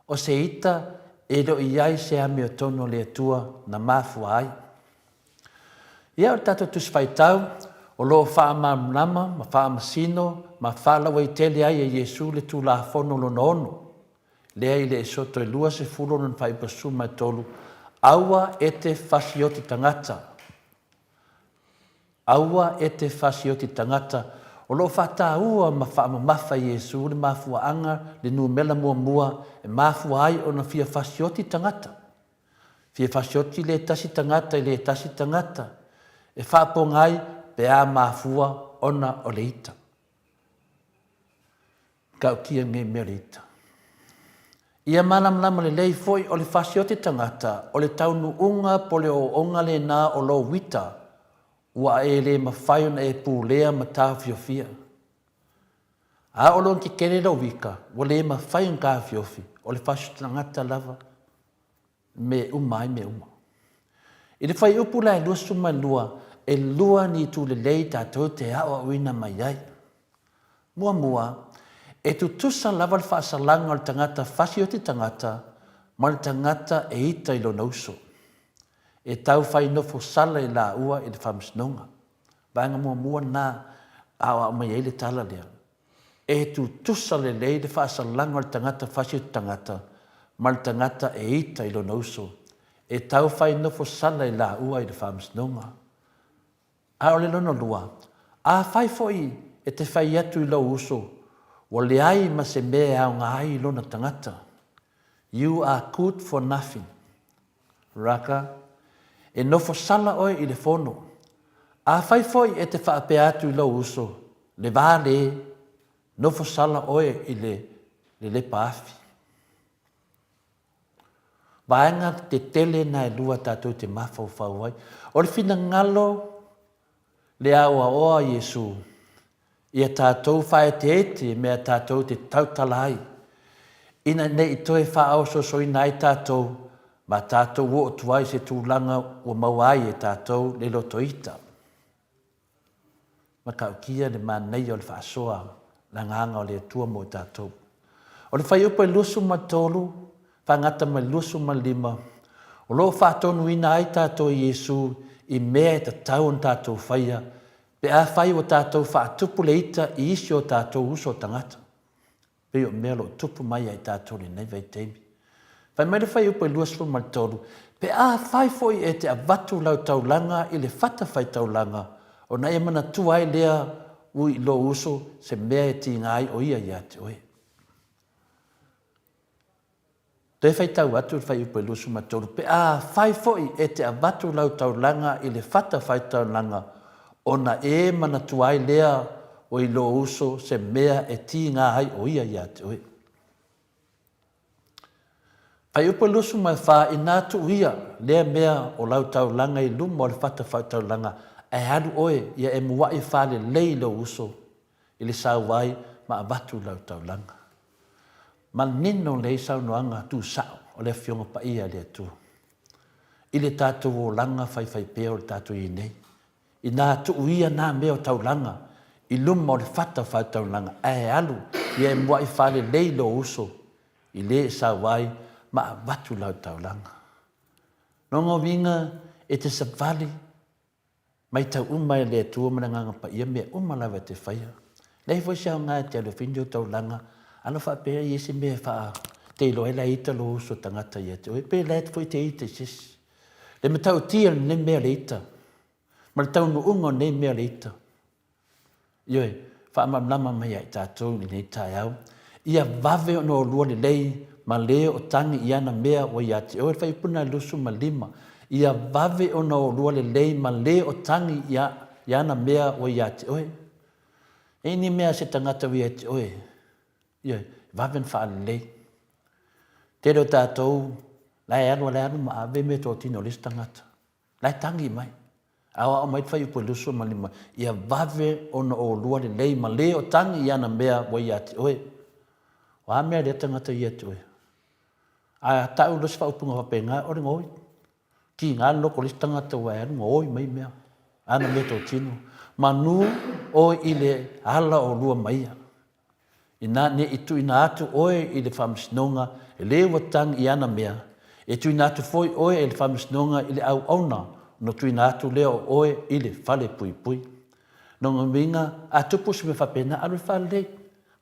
O se ita e le o i ai se amiotonu o le Atua na mafua ai. Ia, o le tatou Tusi Faitau, o lo o faamalamalama ma faamasino ma faalauaitele ai e Iesu le Tulafono lona ono, lea i le Esoto e 20 lona faaiuga 13, Aua e te fasioti tagata. Aua e te fasioti tagata. O lo o faataua ma faamamafa e Iesu le mafuaaga le numera muamua e mafua ai ona fia fasioti tagata. Fia fasioti le tasi tagata i le tasi tagata e faapoga ai pe a mafua ona o le ita. Tautia nei mea o le ita. Ia malamalama lelei foi o le fasioti tagata, o le taunuuga po o le ooooga lena o lou ita, ua e le mafai ona e pulea ma taofiofia. A o lona tetele lou ita, ua le mafai ona taofiofi, o le fasioti tagata lava me uma ai mea uma. I le fuaiupu la e 22, e lua ni itu lelei tatou te aoaoina mai ai. Muamua, e tutusa lava le faasalaga o le tagata fasioti tagata ma le tagata e ita i lona uso. E tau fai nofo sala i laua i le faamasinoga. Vaega muamua lena aoao mai ai le tala lea. E tutusa lelei le faasalaga o le tagata fasioti tagata ma le tagata e ita i lona uso, e tau fai nofo sala i laua i le faamasinoga. A o le lona lua, afai foi e te fai atu i lou uso, ua leai ma se mea e aoga ai i lona tagata, You are good for nothing. Raka, e nofo sala oe i le fono. Afai foi e te faapea atu i lou uso, le va lē, nofo sala oe i le lelepa afi. Vaega tetele na e lua tatou te mafaufau ai. O le finagalo le aoaoa o Iesu, ia tatou faaeteete mea tatou te tautala ai, ina ne i toe faaososoina ai tatou ma tatou oo atu ai i se tulaga ua maua ai e tatou le loto ita. Matautia le manaia o le faasoa le agaga o le Atua mo i tatou. O le fuaiupu e 23, faagata mai le 25, o lo o faatonuina ai tatou e Iesu i mea e tatau ona tatou faia pe afai ua tatou faatupu le ita i isi o tatou uso tagata. Pei o mea o lo o tupu mai ia i tatou i lenei vaitaimi. Fai mai le fuaiupu e 23, Pe afai foi e te avatu lau taulaga i le fatafaitaulaga, ona e manatua ai lea ui i lou uso se mea e tiga ai o ia ia te oe. Toe faitau atu le fuaiupu e 23, Pe afai foi e te avatu lau taulaga i le fatafaitaulaga, ona e manatua ai lea o i lou uso se mea e tiga ai o ia ia te oe. Fuaiupu e 24, Inā tuu ia lea mea o lau taulaga i luma o le fatafaitaulaga, ae alu oe ia e muaʻi faalelei i lou uso i le sauai ma avatu lau taulaga. Manino lelei saunoaga tuusao o le Afioga Paia a le Atua i le tatou olaga faifaipea o le tatou i ai nei. Inā tuu ia nā mea o taulaga i luma o le fata faitaulaga ae alu ia e muaʻi faalelei lou uso i le e sau ai ma avatu lau taulaga. Lona uiga e te savali Matau uma e le Atua ma le Agaga Paia mea uma lava e te faia. Leai foi se aoga e te alu e fai ni ou taulaga, alo faapea e i ai se mea e faa te iloa ai la e ita lou uso tagata ia te oe, pe la e foi te ita i se isi. Le matautia o lenei mea o le ita, ma le taunuuga o lenei mea o le ita. Ioe, faamalamalama mai ia i tatou i lenei taeao, ia vave ona olua lelei ma le o tagi i ana mea ua ia te oe. Le fuaiupu lena e 25, ia vave ona olua lelei ma le o tagi i ana mea ua ia te oe. E i ni mea a se tagata ua ia te oe, ioe, vave ona faalelei. Tele o tatou, la e alu la e alu ma ave meatotino a le isi tagata. La e tagi mai. Aoao mai le fuaiupu e 25, ia vave ona olua lelei ma le o tagi i ana mea ua ia te oe. O a mea lea tagata ia te oe? A tau loa se faaupuga faapena, o le gaoi. Tiga le loko o le isi tagata ua e alu gaoi mai mea, ana meatotino. Manu oe i le ala o lua ma ia. Inā ne i tuuina atu oe i le faamasinoga e le ua tagi i ana mea, e tuuina atu foi oe e le faamasinoga i le auauna ona tuuina atu lea o oe i le falepuipui. Lona uiga, a tupu se mea faapena, alu e faalelei,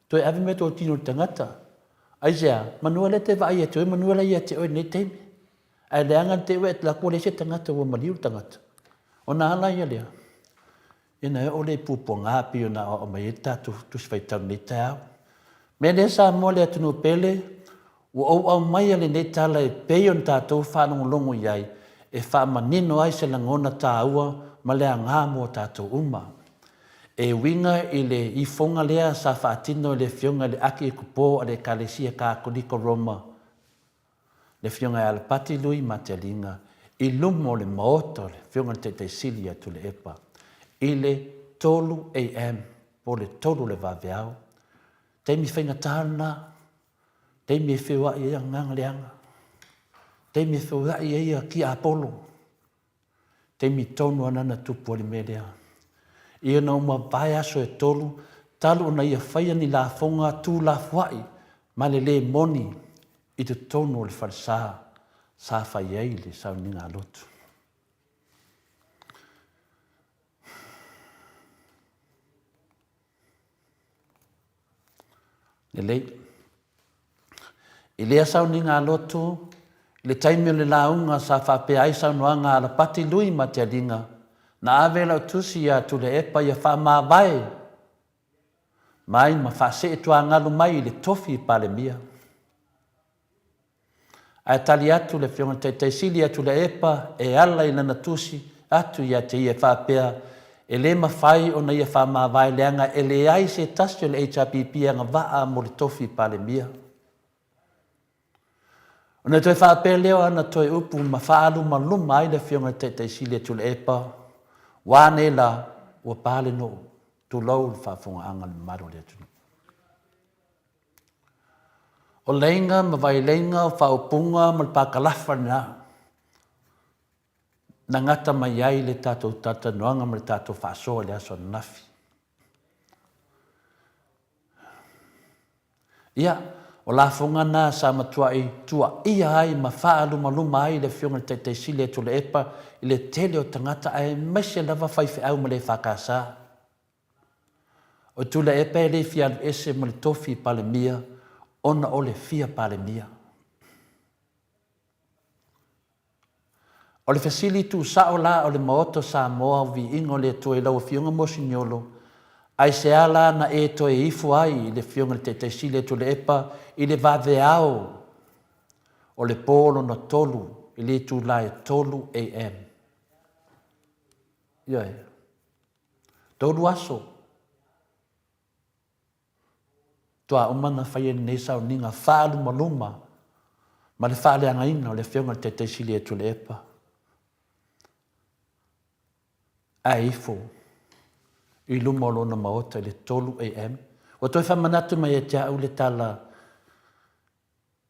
toe ave mea totino i le tagata. Aisea? Manua lea e te vaai ia te oe, manua la e ia te oe i lenei taimi. Ae leaga ne i te i ua e alu atu ua leai se tagata ua maliu le tagata. Ona ala ia lea, ina e oo lea i puapuaga pei ona aoao mai ai le tatou Tusi Faitau i lenei taeao. O le mea lea Samoa le atunuu pele, ua ou aumaia lenei tala e pei ona tatou faalogologo i ai e faamanino ai se lagona taua ma le aoga mo tatou uma. E uiga i le ifoga lea sa faatino e le Afioga i le Akiepikopo a le Ekalesia Katoliko Roma, le Afioga ia Alapati Lui Matialinga i luma o le Maota o le Afioga i le Taitai Sili ia Tuilaepa i le 3 AM po o le 3 o le vaveao. Taimi faigata lena, taimi e feoai ai agaga leaga, taimi e feoai ai tiapolo, Taimi tonu ana na tupu ai le mea lea. Ia na uma vae aso e tolu talu ona ia faia ni lafoga tuulafoai ma le le moni i totonu o le falesa sa fai ai le sauniga a lotu. Lelei. I lea sauniga a lotu, i le taimi o le lauga sa faapea ai saunoaga a Alapati Lui ma Te Aliga, na ave lau tusi iā Tuilaepa ia faamavae mai ma faasee tuagalu mai i le tofi Palemia. Ae tali atu le Afioga i le Taitai Sili ia Tuilaepa e ala i lana tusi atu ia te ia e faapea, E le mafai ona ia faamavae leaga e leai se tasi o le HRPP e agavaa mo le tofi Palemia. Ona toe faapea lea o ana toe upu ma faaalumaluma ai le Afioga i le Taitai Sili a Tuilaepa, Ua a nei la, ua pa le nuu, tulou le faafofogaaga a le mamalu o le atunuu. O leiga ma vaileiga o faaupuga ma le pakalafa lena na gata mai ai le tatou talatalanoaga ma le tatou faasoa i le aso ananafi. Ia, o lafoga na sa matuai tuaia ai ma faalumaluma ai le Afioga i le Taitai Sili a Tuilaepa i le tele o tagata aemaise lava faifeau ma le EFKS. O Tuilaepa e le fia alu ese ma le tofi Palemia ona o le fia Palemia. O le fesili tuusao la o le Maota o Samoa o Viiga o le Atua i lau Afioga Mosiniolo, aisea la na e toe ifo ai i le Afioga i le Taitai Sili a Tuilaepa i le vaveao o le po lona tolu i le itula e 3 AM? Ioe. Tolu aso, toa uma na faia lenei sauniga faalumaluma ma le faaleagaina o le Afioga i le Taitai Sili ia Tuilaepa, ae ifo i luma o lona maota i le 3 AM. Ua toe faamanatu mai ia te au le tala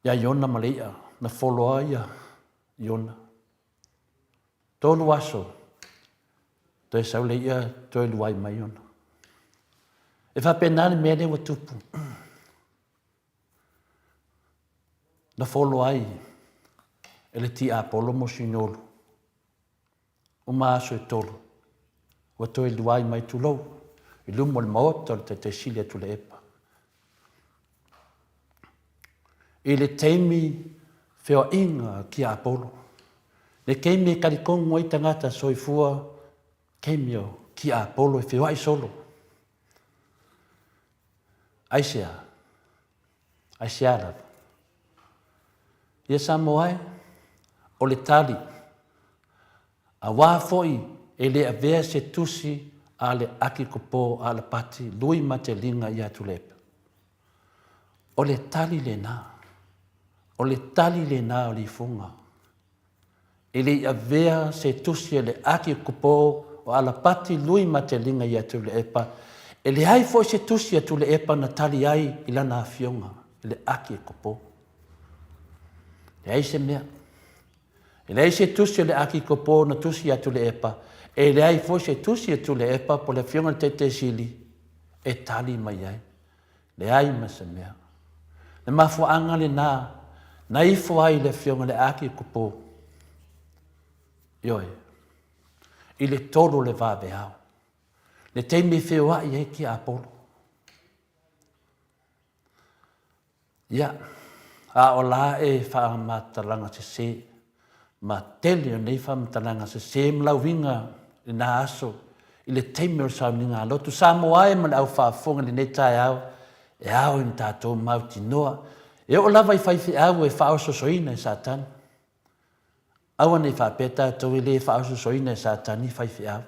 ia Iona ma le i'a, na folo ai ia Iona. Tolu aso, toe sau le i'a toe luai mai ona. E faapena le mea lea ua tupu. Na folo ai e le tiapolo mosignolu. Uma aso e tolu, ua toe luai mai tulou i luma o le maota o le Taitai Sili a Tuilaepa. I le taimi feoaiga tiapolo, le taimi e talitonu ai tagata soifua, taimi o tiapolo e feoai solo. Aisea? Aisea lava? Ia Samoa e, o le tali, aua foi e le avea se tusi a le Akikopo a Alapati Lui Mateliga ia Tuilaepa. O le tali lena, o le tali lena o le ifoga. E le i avea se tusi a le Akikopo o Alapati Lui Mateliga ia Tuilaepa, e leai foi se tusi a Tuilaepa na tali ai i lana afioga i le Akikopo. Leai se mea. E leai se tusi o le Akikopo na tusi ia Tuilaepa, e leai foi se tusi a Tuilaepa po o le afioga i le Taitaisili e tali mai ai. Leai ma se mea. Le mafuaaga lena na ifo ai le Afioga i le Akikopo, ioe, i le tolu o le vaveao, le taimi e feoai ai tiapolo. Ia, a o la e faamatalaga sese, ma tele o nei faamatalaga sese ma lauiga i lena aso i le taimi o le sauniga a lotu. Samoa e ma le au faafofoga i lenei taeao, e ao ina tatou mautinoa, e oo lava i faifeau e faaosoosoina e Satani. Aua ne i faapea tatou e le faaosoosoina e Satani faifeau.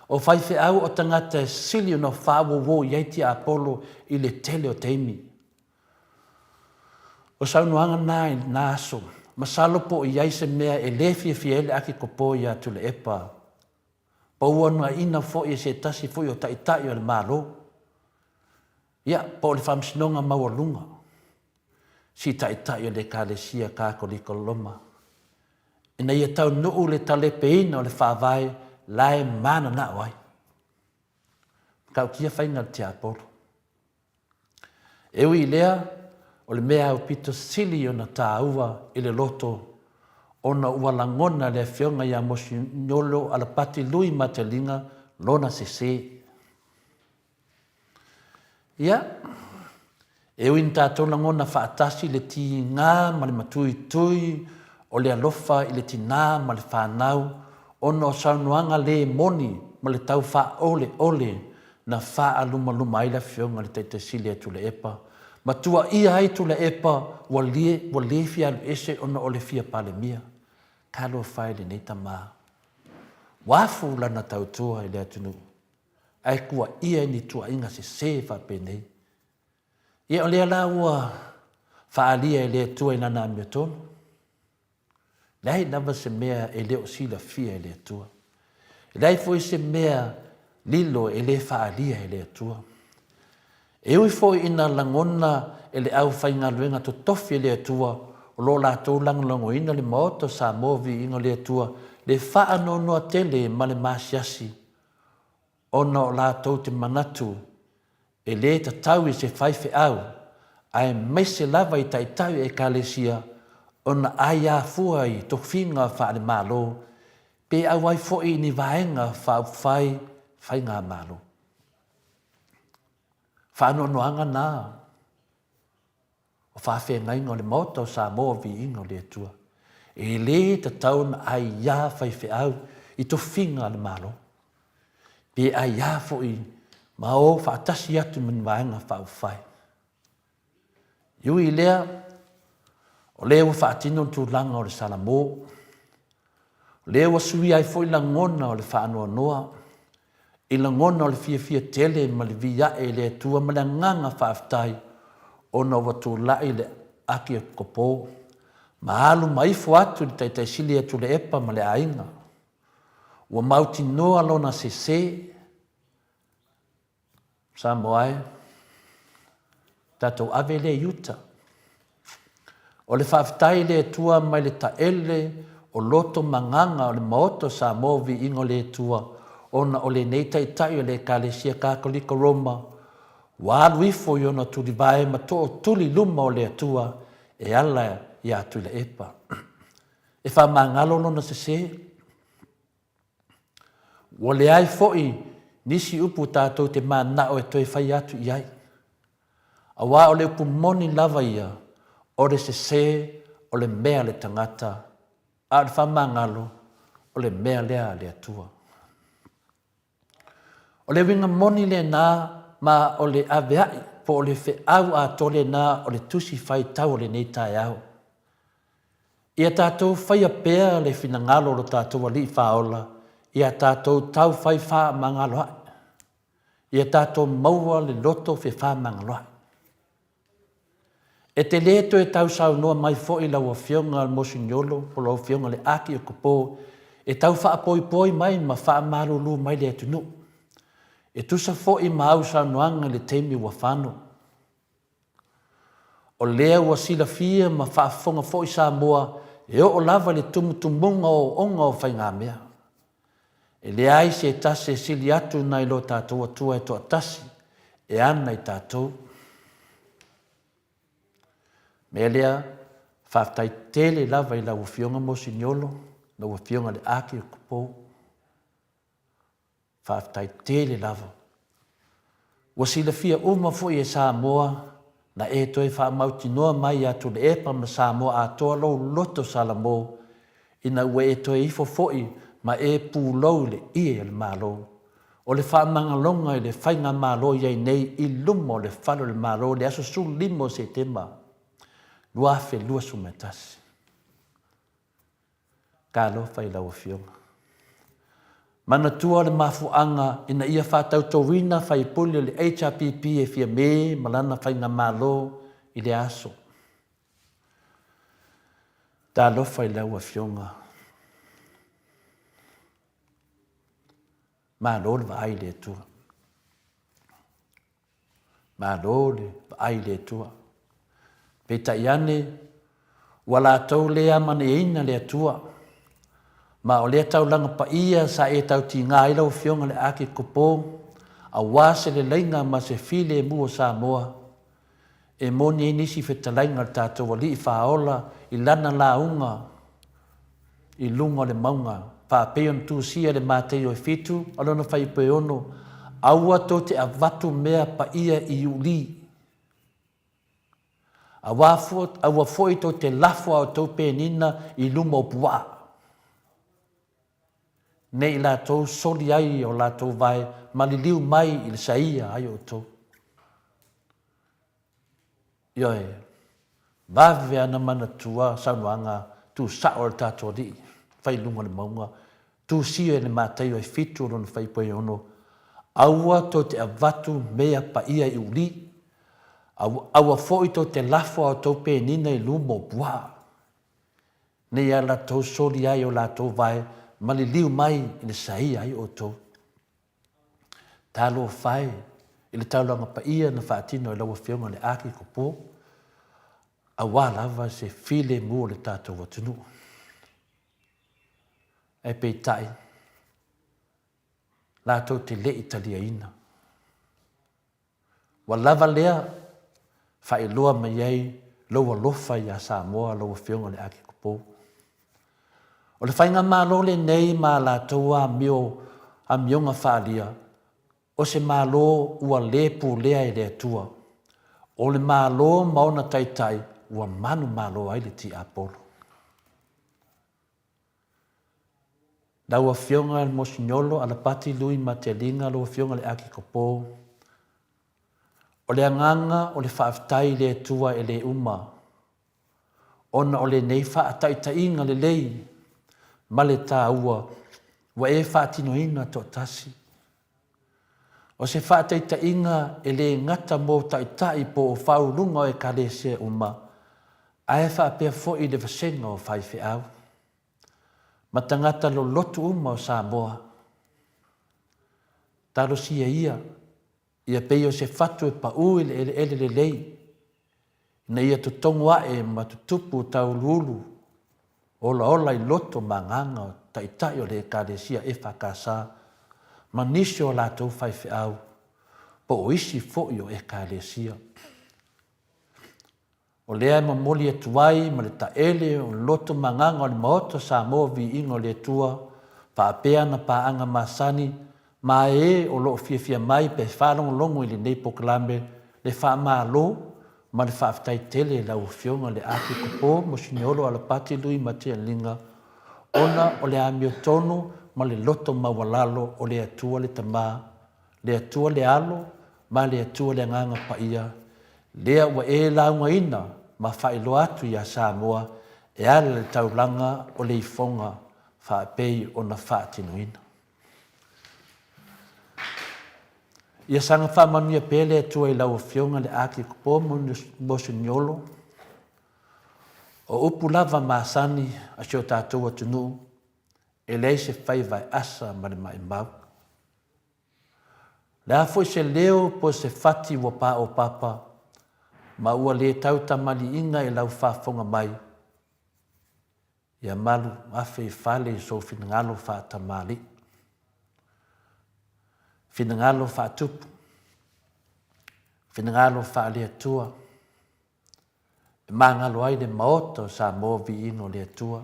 O faifeau o tagata e sili ona faauouo i ai tiapolo i le tele o taimi. O saunoaga na i lena aso, masalo po o i ai se mea e le fiafia ai le akikopo ia Tuilaepa, po ua nuaiina foi e se tasi foi o taitai o le Malo, ia, po o le Faamasinoga Maualuga, si taitai o le Ekalesia Katoliko Roma, ina ia taunuu le talepeina o le Faavae la e mananao ai. Matautia faiga a le tiapolo. E ui i lea, o le mea aupito sili ona taua i le loto ona ua lagona e le Afioga ia Mosignolo Alapati Lui Mateliga lona sese. Ia, e ui ina tatou lagona faatasi le tiga ma le matuitui o le alofa i le tinā ma le fanau ona o saunoaga le moni ma le tau faaoleole na faaalumaluma ai le Afioga i le Taitai Sili a Tuilaepa ma tuuaia ai Tuilaepa ua le ua le fia alu ese ona o le fia Palemia. Talofa e i lenei tama. Ua afu lana tautua i le atunuu ae tuuaia i ni tuuaiga sese faapenei. Ia o lea la ua faaalia e le Atua i lana amiotonu. Leai lava se mea e le o silafia e le Atua. E leai foi se mea lilo e le faaalia e le Atua. E ui foi ina lagona e le aufaigaluega totofi e le Atua o lo o latou lagolagoina le Maota o Samoa Viiga o le Atua le faanoanoa tele ma le maasiasi ona o latou te manatu e lē tatau i se faifeau aemaise lava i taitai o Ekalesia ona aiā fua i tofiga faale-Malo pe auai foi i ni vaega faaupufai faigamalo. Faanoanoaga na o faafeagaiga o le Maota o Samoa Viiga o le Atua. E lē tatau ona aiā faifeau i tofiga a le Malo, pe aiā foi ma o faatasi atu ma ni vaega faaupufai. E ui i lea, o lea ua faatino le tulaga o le Salamo, o lea ua suia ai foi lagona o le faanoanoa i lagona o le fiafia tele ma le viiaʻe i le Atua ma le agaga faafetai ona ua tulai le Akiokopo ma alu ma ifo atu i le Taitaisili ia Tuilaepa ma le aiga. Ua mautinoa lona sese. Samoa e, tatou ave lea i uta. O le faafetai i le Atua mai le taele o loto ma agaga o le Maota o Samoa Viiga o le Atua ona o lenei Taitai o le Ekalesia Katoliko Roma ua alu ifo i ona tulivae ma tootuli luma o le Atua e ala ia Tuilaepa. E faamagalo lona sese. Ua leai foi nisi upu tatou te mananao e toe fai atu i ai, aua o le upu moni lava ia, o le sese o le mea a le tagata, a o le faamagalo o le mea lea a le Atua. O le uiga moni lena ma o le avea'i po o le feau atoa lena o le tusi faitau o lenei taeao. Ia tatou faia pea le finagalo o lo tatou Alii Faaola ia tatou tau fai faamagaloa'i. Ia tatou maua le loto fefaamagaloa'i. E te lē toe tausaunoa mai foi lau Afioga Mosignolo po o lau Afioga le Akiokopo e tau faapoipoi mai ma faamalulu mai le atunuu. E tusa foi ma au saunoaga i le taimi ua fano. O lea ua silafia ma faafofoga foi Samoa e oo lava i le tumutumuga o ooga o faigamea. E leai se tasi e sili atu nai lo tatou Atua e toatasi e ana i tatou. Mea lea, faafetai tele lava i lau Afioga Moseniolo, lau Afioga i le Akikopo. Faafetai tele lava. Ua silafia uma foi e Samoa na e toe faamautinoa mai ia Tuilaepa ma Samoa atoa lou loto Salamo ina ua e toe ifo foi ma e pulou i le ie o le Malo. O le faamagaloga i le Faigamalo i ai nei i luma o le Fale o le Malo i le aso 15 o Setema 2021. Talofa i lau Afioga. Manatua le mafuaaga ina ia faatautoina faipule o le HRPP e Fiame ma lana Faigamalo i lea aso. Talofa i lau Afioga. Malo le vaai i le Atua. Malo le vaai i le Atua. Peitai ane, ua latou le amanaiaina le Atua, ma o lea taulaga paia sa e tautiga ai lau Afioga le Akikopo, aua se leleiga ma se filemu o Samoa, e moni ai nisi fetalaiga a le tatou Alii Faaola i lana lauga i luga o le mauga, faapei ona tusia i le Mateio e fitu a lona fuaiupu e ono, Aua tou te avatu mea paia i iulī, aua foi tou te lafo a outou penina i luma o puaa, ne i latou soli ai o latou vae ma liliu mai i le saia ai outou. Ioe, vave ana manatua saunoaga tuusao a le tatou Alii fai i luga o le mauga, tusia i le Mataio e fitu o lona fuaiupu e ono, Aua tou te avatu mea paia i uuli, aua foi tou te lafo a outou penina i luma o puaa, ne i a latou soli ai o latou vae ma liliu mai i le saia ai outou. Talofa e i le taulaga paia na faatino e lau Afioga i le Akikopo, aua lava se filemu o le tatou atunuu. Ae peitai, latou te le i taliaina. Ua lava lea, faailoa mai ai lou alofa iā Samoa lau Afioga i le Akikopo. O le Faigamalo lenei ma a latou amio, amioga faaalia, o se Malo ua le pulea e le Atua. O le Malo ma ona taitai ua manumalo ai le tiapolo. Lau Afioga i le Mosignolo Alapati Lui Matialinga, lau Afioga i le Akikopo, o le agaga o le faafetai i le Atua e le uma, ona o lenei faataitaiga lelei ma le taua ua e faatinoina toatasi. O se faataitaiga e le gata mo taitai po o faauluga o Ekalesia uma, ae faapea foi le vasega o faifeau ma tagata lolotu uma o Samoa. Talosia ia, ia pei o se fatu e pau i le eleele lelei, ina ia totogo ae ma tutupu tauuluulu olaola i loto ma agaga o taitai o le Ekalesia EFKS ma nisi o latou faifeau po o isi foi o Ekalesia. O lea e momoli atu ai ma le taele o le loto ma agaga o le Maota Samoa Viiga o le Atua faapea ana paaga masani ma e o lo o fiafia mai pe faalogologo i lenei polokalame le faamalo ma le faafetai tele i lau Afioga i le Apikopo Mosiniolo Alapati Lui Matialinga ona o le amiotonu ma le loto maualalo o le Atua le Tama, le Atua le Alo ma le Atua le Agaga Paia, lea ua e laugaina ma faailoa atu iā Samoa e ala i le taulaga o le ifoga faapei ona faatinoina. Ia saga faamanuia pea le Atua i lau Afioga le Akikopo Moseniolo. O upu lava masani a si o tatou atunuu, e leai se faiva e asa ma le maimau. O le a foi se leo po o se fati ua paopapa ma ua le tautamaliiga i lau faafofoga mai, Ia malu afe i fale i sou finagalo faatamalii, finagalo faatupu, finagalo faale-Atua. E magalo ai le Maota o Samoa viiga o le Atua.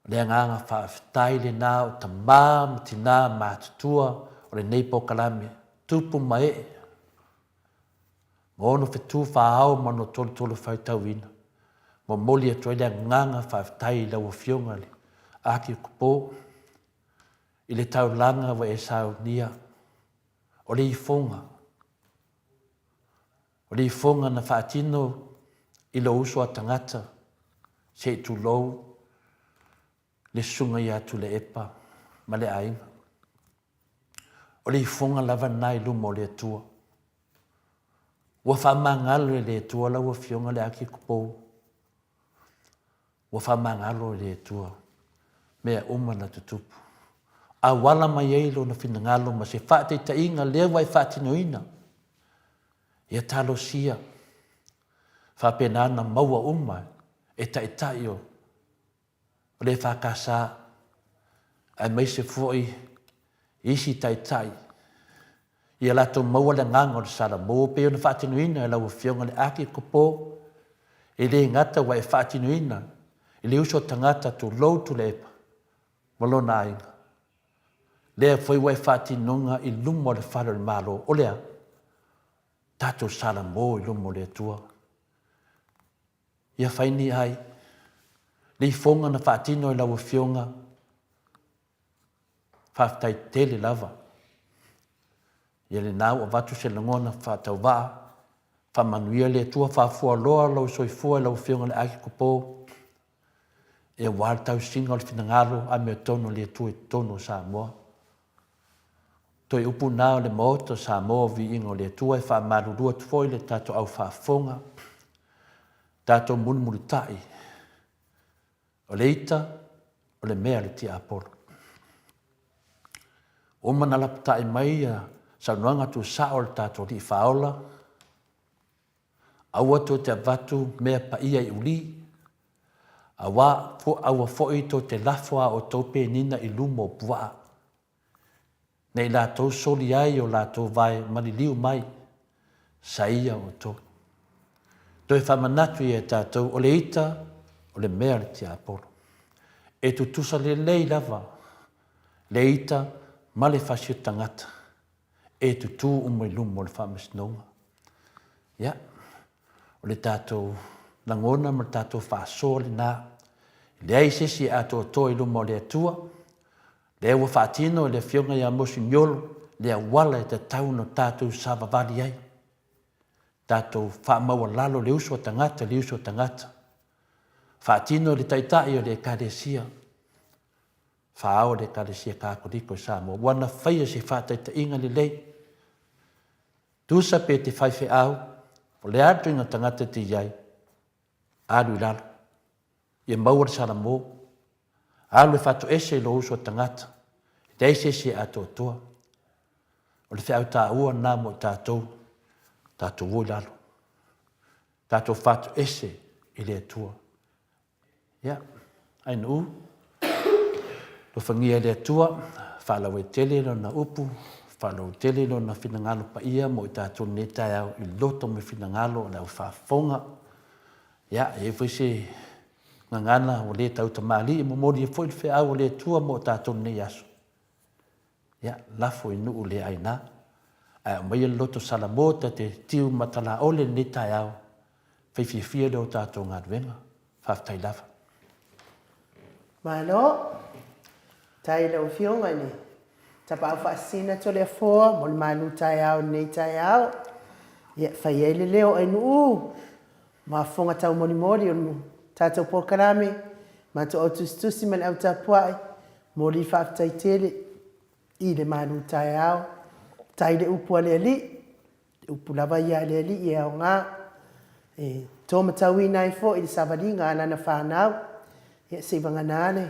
O le agaga faafetai lena o tama ma tina matutua o lenei polokalame, tupu ma ee, ma ono fetu faa-ao ma ono tolotolo faitauina. Momoli atu ai le agaga faafetai i lau Afioga i le Akikopo i le taulaga ua e saunia, o le ifoga, O le ifoga na faatino i lou uso a tagata, se i tulou le susuga ia Tuilaepa ma le aiga. O le ifoga lava lena i luma o le Atua. Ua faamagalo e le Atua lau Afioga le Akikopou. Ua faamagalo e le Atua mea uma na tutupu. Auala mai ai Lona finagalo ma se faataitaiga lea ua e faatinoina. Ia talosia, faapena ona maua uma e taitai o le EFKS aemaise foi isi taitai ia latou maua le agaga o le Salamo pei ona faatinoina e lau Afioga le Akikopo, e le gata ua e faatinoina i le uso tagata tulou Tuilaepa ma lona aiga, lea foi ua e faatinoga i luma o le fale o le Malo, o le a? Tatou Salamo i luma o le Atua. Ia fai ni ai le ifoga na faatino e lau Afioga. Faafetai tele lava. Ia lena ua avatu se lagona faatauvaa, faamanuia le Atua faafualoa lou soifua i lau Afioga i le Akikopo, e aua le tausiga o le finagalo amiotonu o le Atua i totonu o Samoa. Toe upu na o le Maota o Samoa o Viiga o le Atua e faamalulu atu foi le tatou au faafofoga, tatou mulimulitai, o le ita, o le mea a le tiapolo. Ua uma ona lapatai mai ia saunoaga tuusao a le tatou Alii Faaola, aua tou te avatu mea paia i uli, aua, aua foi tou te lafo a outou penina i luma o puaa. Ne i latou soli ai o latou vae maliliu mai, saia outou. Toe faamanatu ia e tatou, o le ita, o le mea a le tiapolo. E tutusa lelei lava le ita ma le fasi o tagata e tutū uma i luma o le faamasinoga. Ia, o le tatou lagona ma le tatou faasoa lena. E leai se isi e atoatoa i luma o le Atua, Lea ua faatino e le Afioga ia Moseniolo le auala e tatau ona tatou savavali ai, tatou faamaualalo le uso a tagata i le uso a tagata. Faatino e le Taitai o le Ekalesia, Faaao le Ekalesia Katoliko i Samoa, ua na faia se faataitaiga lelei. Tusa pe te faifeau, o le a le ituaiga tagata e te i ai, alu i lalo. Ia maua le salamo. Alu e faatoese i lou uso a tagata, e leai se isi e atoatoa. O le feau taua lena mo i tatou, tatou o i lalo. Tatou faatoese i le Atua. Ia, Ainuu, alofagia e le Atua, faalauaitele Lona upu, faalauaitele Lona finagalo paia mo i tatou i lenei taeao i loto ma finagalo o le au faafofoga. Ia, e i ai foi se gagana ua le tautamalii e momoli ai foi le feau a le Atua mo tatou i lenei aso. Ia, lafo i nuu le aina, ae aumaia le loto salamo ta te tiu matalaole i lenei taeao, fai fiafia lea o tatou galuega. Faafetai lava. Malo. Faafetai i lau Afioga i le Tapaau Faasisina Toleafoa mo le malu taeao i lenei taeao. Ia, e fai ai le leo o Ainuu ma fofoga taumolimoli o le tatou polokalame, matou au tusitusi ma le au tapuai, momoli le faafetai tele i le malu taeao. Faafetai i le upu a le Alii, le upu lava ia a le Alii e aoga e to matauina ai foi le savaliga a lana fanau. Ia seivagana le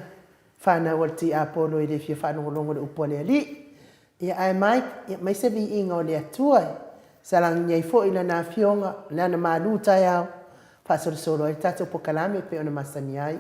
fanau a le tiapolo e le fia faalogologo i le upu a le Alii. Ia ae mai, ia aumai se viiga o le Atua e salagi ai foi Lana Afioga, Lana malu taeao, faasolosolo ai le tatou pokalame e pei ona masani ai.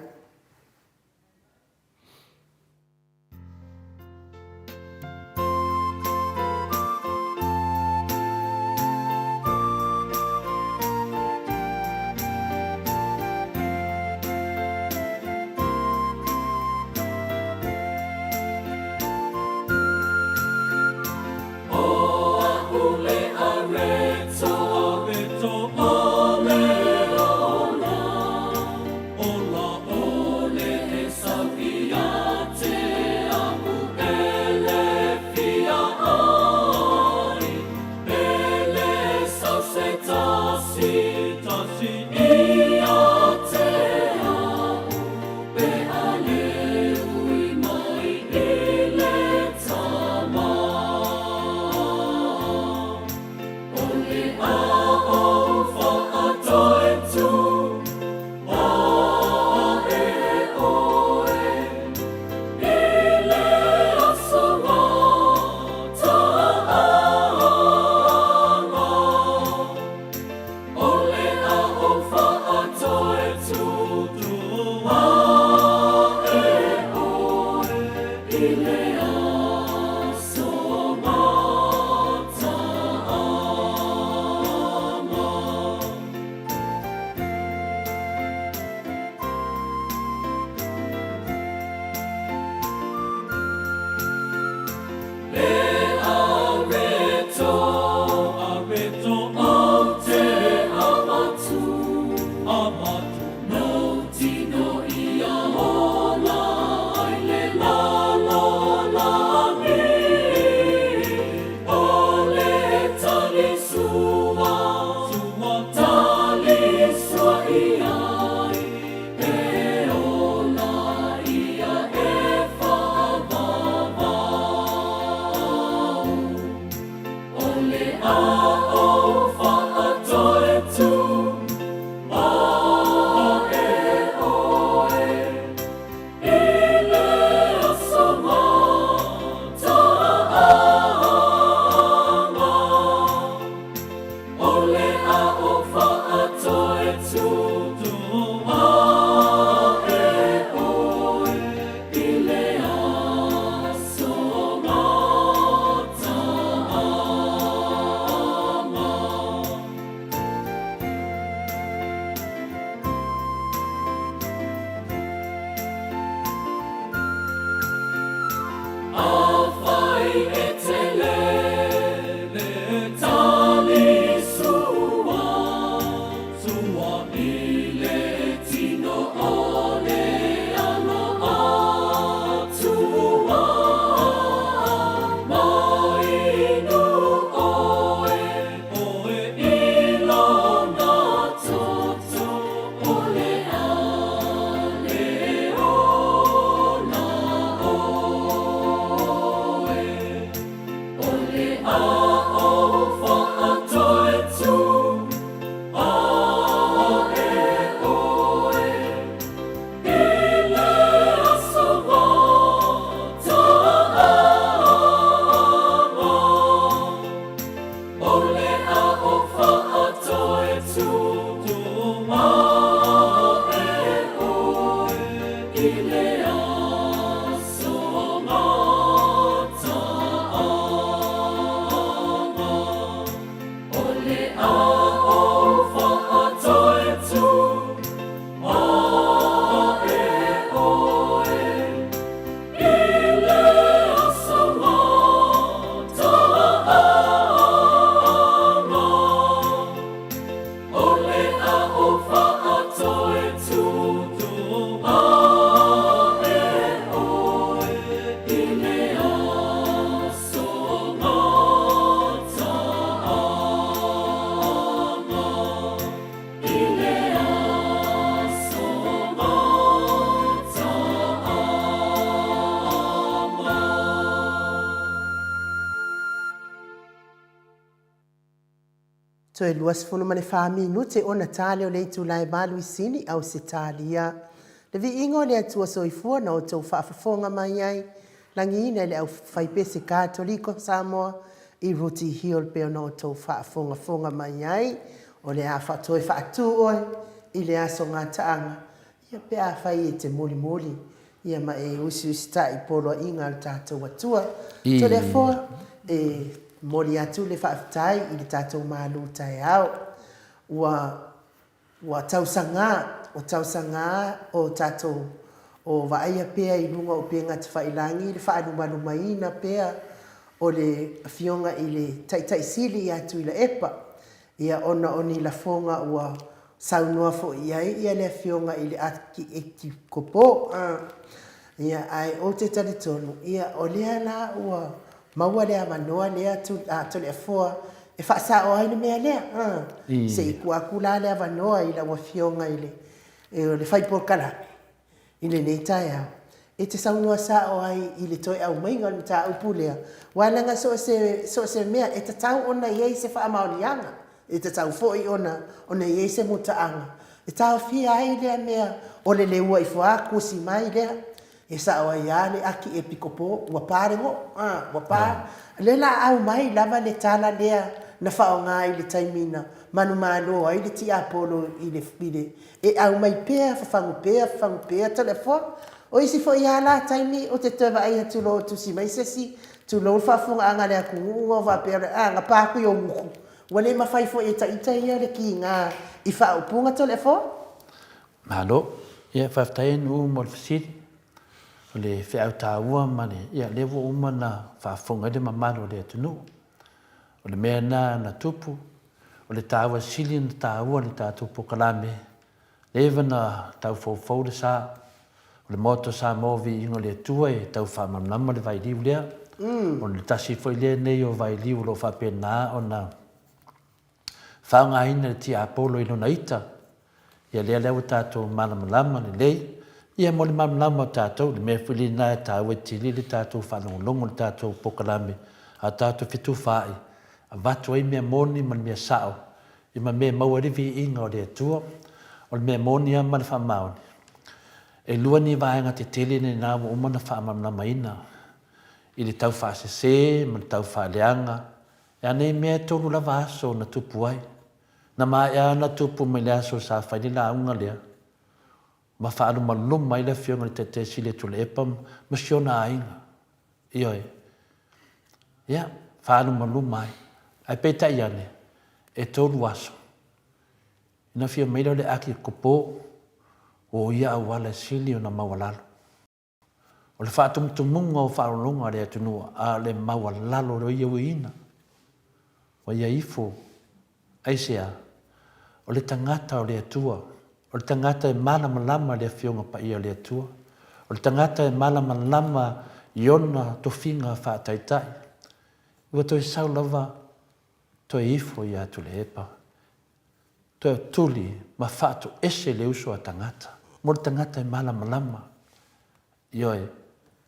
Toe 24 minute ona ta lea o le itula e valu i Sini, Ausetalia. Le viiga o le Atua Soifua na outou faafofoga mai ai, lagiina i le Aufaipese Katoliko Samoa i Rooty Hill pei ona outou faafogafoga mai ai. O le a toe faatu oe i le aso gataaga Ia pe afai e te mulimuli ia ma e usiusitai i poloaiga a lo tatou Atua. Toleafoa, e momoli atu le faafetai i le tatou malu taeao. Ua ua tausaga, ua tausaga o tatou o vaaia pea i luga o upega tafailagi le faalumalumaina pea o le Afioga i le Taitai Sili ia Tuilaepa. Ia ona o ni lafoga ua saunoa foi i ai ia le Afioga i le Akiepikopo. Ia, ae ou te talitonu, ia, o lea la ua maua le avanoa lea a Toleafoa e faasao ai le mea lea. Se i tuu atu la le avanoa i lau Afioga i le fai polokalame i lenei taeao e te saunoa sao ai i le toe aumaiga o le mataupu lea, aua leaga so o se, so o se mea e tatau ona i ai se faamaoniaga, e tatau foi ona, ona i ai se mutaaga e taofia ai lea mea o le leua ifo a tusi mai lea, e sao ai lava le aki e pikopo, ua pa le goo, a, ua pa. O lea la a aumai lava le tala lea na faaaoga i le taimi na. manumalo ai le tiapolo i le, i le, e aumai pea, fafagu pea, fafagu pea Toleafoa. O isi foi lava la taimi ou te toe vaai atu loa o tusi mai se isi, tulou le faafofogaaga a le atunuu ona faapea lea, a, na pa atu i ou gutu. Ua le mafai foi e ita ia le kiga i faaupuga Toleafoa. Malo. Ia, faafetai Nuu mo le fesili. O le feau taua ma le, ia, lea ua uma ona faafofoga ai le mamalu o le atunuu. O le mea lena na tupu, o le taua sili ona taua le tatou polokalame, leva na tau foufou le sa o le Maota o Samoa o Viiga o le Atua e tau faamalamalama le vailiu lea. O le tasi foi lea nei o vailiu o lo o faapena ona faaaogaina e le tiapolo i lona ita, ia lea la ua tatou malamalama lelei, ia mo le malamalama o tatou, le mea foi lena e taua tele le tatou faalogologo i le tatou polokalame a tatou fetufaai, avatu ai mea moni ma le mea sao, ia ma mea e maua ai le viiga o le Atua. O le mea moni lava ma le faamaoni, e lua ni vaega tetele lena ua uma ona faamalamalamaina i le tau faasese ma le tau faaleaga E a nei mea e tolu lava aso na tupu ai. Na maea ona tupu mai le aso sa fai le lauga lea, ma faalumaluma ai le Afioga i le Taitai Sili o Tuilaepa ma si ona aiga. Ioe. Ia, faalumaluma ai. Ae peitai ane, e tolu aso, ona afio mai lea o le Akikopo, o ia auala e sili ona maualalo. O le faatumutumuga o faaoloologa a le atunuu a o le maualalo o ia uiina, ua ia ifo, aisea? O le tagata o le Atua, o le tagata e malamalama i le Afioga Paia o le Atua, o le tagata e malamalama i ona tofiga faataitai, ua toe sau lava toe ifo ia Tuilaepa, toe tuli ma faatoese le uso a tagata, mo le tagata e malamalama. Ioe,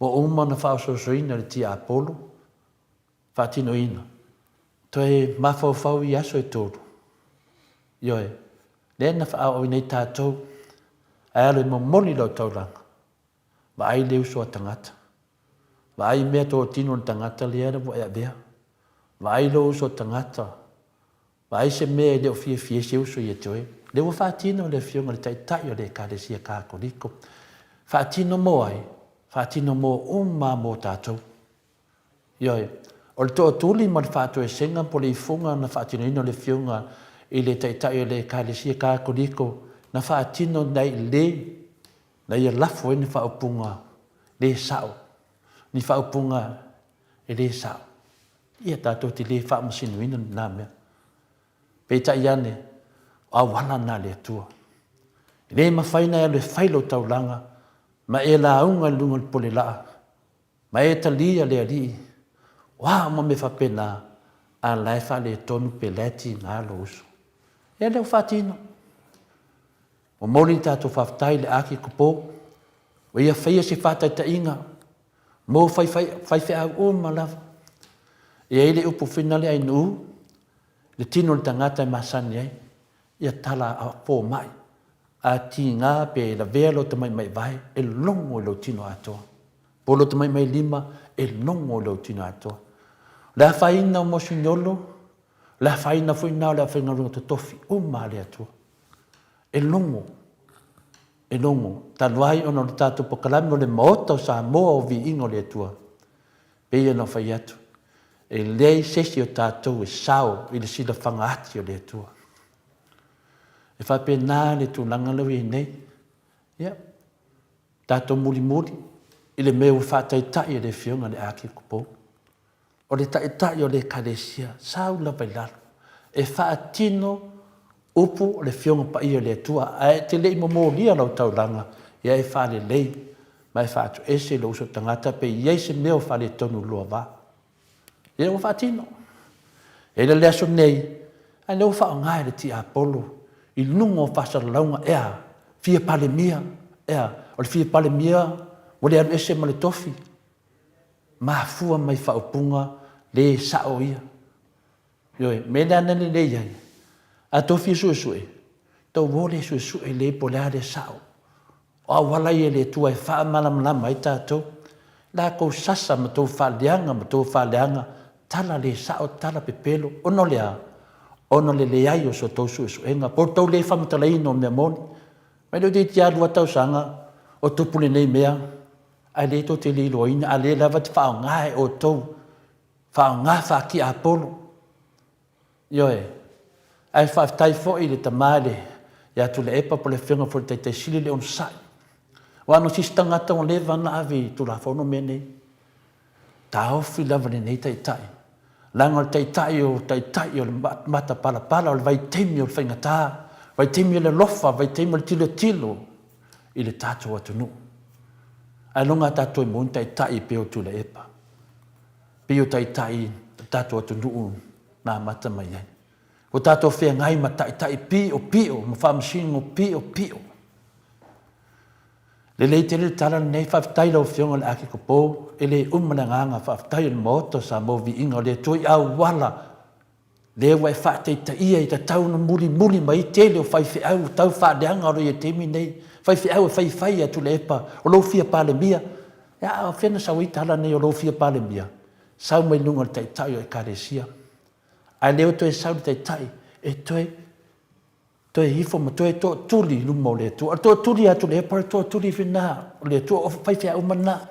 ua uma ona faaosoosoina le tiapolo, faatinoina, toe mafaufau i aso e tolu. Ioe, lea na faaooina ai tatou, ae alu e momoli lau taulaga, vaai le uso a tagata, vaai mea totino o le tagata lea ua e avea, vaai lou uso a tagata, Vaai se mea e le o fiafia ai se uso ia te oe. Lea ua faatino e le Afioga i le Taitai o le Ekalesia Katoliko. Faatino mo ai? Faatino mo uma mo tatou. Ioe. O le toatuli ma le faatoesega po o le ifuga na faatinoina e le Afioga i le Taitai o le Ekalesia Katoliko, na faatino nai le na ia lafo ai ni faaupuga le sao, ni faaupuga e le sao. Ia tatou te le faamasinoina lena mea. Peitai ane, o auala na a le Atua. E le mafai ona e alu e fai lou taulaga ma e lauga i luga o le pole laa, ma e talia le Alii, o a uma mea faapena, a la e faaletonu pe la e tiga lou uso. Ia lea ua faatino. Momoli le tatou faafetai i le Akikopo, ua ia faia se faataitaiga mo faifeau uma lava. E i ai le upu foi lea Ainuu, le tino o le tagata e masani ai, ia tala a fomai, a tiga pe lavea lou tamaimaivae, e logo i lou tino atoa. Po o lou tamaimailima, e logo i lou tino atoa. O le afaina o Mosignolo, o le afaina foi lena o le aufaigaluega totofi uma a le Atua. E logo, e logo, talu ai ona o le tatou polokalame o le Maota o Samoa o Viiga o le Atua, pei ona fai atu, e leai se isi o tatou e sao i le silafaga ati o le Atua. E faapena le tulaga lea ua i ai nei. Ia, tatou mulimuli i le mea ua faataitai e le Afioga i le Akikopo. O le Taitai o le Ekalesia, sau lava i lalo, e faatino upu o le Afioga Paia o le Atua, ae e te le i momolia lau taulaga, ia e faalelei ma e faatoese lou uso tagata pe i ai se mea o faaletonu i lua va. Ia ua faatino. E i le aso nei, a lea ua faaaoga e le tiapolo i luga o faasalalauga, e a? Fia Palemia, e a? O le fia Palemia ua le alu ese ma le tofi. Mafua mai faaupuga le sao ia. Ioe, mea lea na lelei ai, a tou fia suesue, tou o le suesue lelei po o le a le sao. O auala ia e le Atua e faamalamalama ai tatou. La tou sasa ma tou faaleaga ma tou faaleaga, tala le sao, tala pepelo, ona o le a? Ona o le leai o so outou suesuega, po o le tou le faamatalaina o mea moni. Mai le toeitiiti lava lua tausaga o tupu lenei mea, ae lea tou te le iloaina, a o lea lava e te faaaoga e outou, faaaoga faatiapolo. Ioe. Ae faafetai foi i le tama i le, ia Tuilaepa po o le Afioga foi i le Taitai Sili le onosai. Aua na o se isi tagata ua leva ona ave i Tulafono mea nei. Taofi lava lenei Taitai, leaga o le Taitai o Taitai o le matapalapala, o le vaitaimi o le faigata, vaitaimi o le alofa, vaitaimi o le tilotilo i le tatou atunuu. Ailoga a tatou toe maua ni Taitai e pei o Tuilaepa, pei o Taitai o le tatou atunuu na amata mai ai. Ua tatou feagai ma Taitai piopio ma faamasino piopio. Lelei tele le tala lenei, faafetai i lau Afioga i le Akikopo, e le uma le agaga faafetai o le Maota o Samoa Viiga o le Atua i auala lea ua e faataitaia i tatau ona mulimuli mai ai tele o faifeau tau faaleaga o lo o i ai i le taimi lenei, faifeau e faifai ia Tuilaepa o lou fia Palemia. A o fea na sau ai tala nei o lou fia Palemia? Sau mai luga o le Taitai o Ekalesia. Ae lea ua toe sau le Taitai e toe Toe ifo ma toe tootuli i luma o le Atua. O le tootuli atu le Epa, o le tootuli foi lena o le Atua, o faifeau uma lena.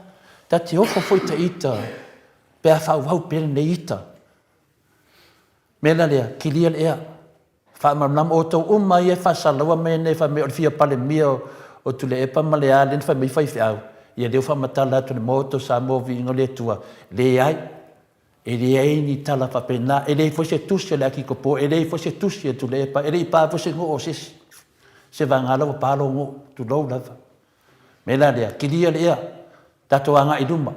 Ta te ofo foi ta ita pe a faaauau pea lenei ita. Mea la lea, kilia le ea. Faamalamalama outou uma ia e faasalaua mai nei fai mai o le fia Palemia o Tuilaepa ma le a lea na fai mai faifeau, ia lea ua faamatala atu i le Maota o Samoa viiga o le Atua, leai. E leai ni tala faapena, e leai foi se tusi a le Akikopo, e leai foi se tusi a Tuilaepa, e le i pa foi se goo o se isi. Se vagana ua pa lou goo, tulou lava. O le mea la lea, kilia le ea, tatou agai i luma.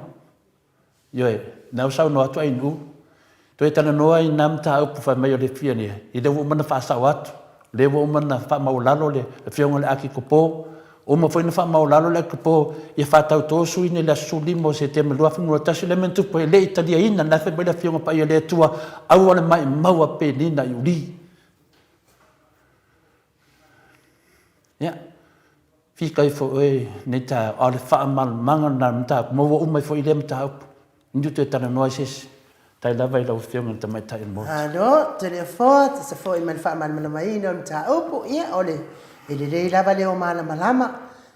Ioe, na ua saunoa atu Ainuu, toe talanoa i na mataupu fai mai o le fia nei, i lea ua uma ona faasao atu, o lea ua uma ona faamaualalo le Afioga i le Akikopo, Uma foi ona faamaualalo le Akikopo ia faatauto suiga i le aso 15 o Setema 2021, lea mea na tupu ai, e le i taliaina, lena e fai mai le Afioga Paia a le Atua, aua le maimau a Penina i Uli. Ia, fika ifo oe i lenei taeao, a o le faamalamalamaga lena o le mataupu, ma ua uma ai foi lea mataupu. Ni toe talanoa ai se isi. Tai lava i lau Afioga i le Tamaitai o le Maota. Malo, Toleafoa, tusa foi ma le faamalamalamaina o le mataupu, ia, o le, e lelei lava le o malamalama,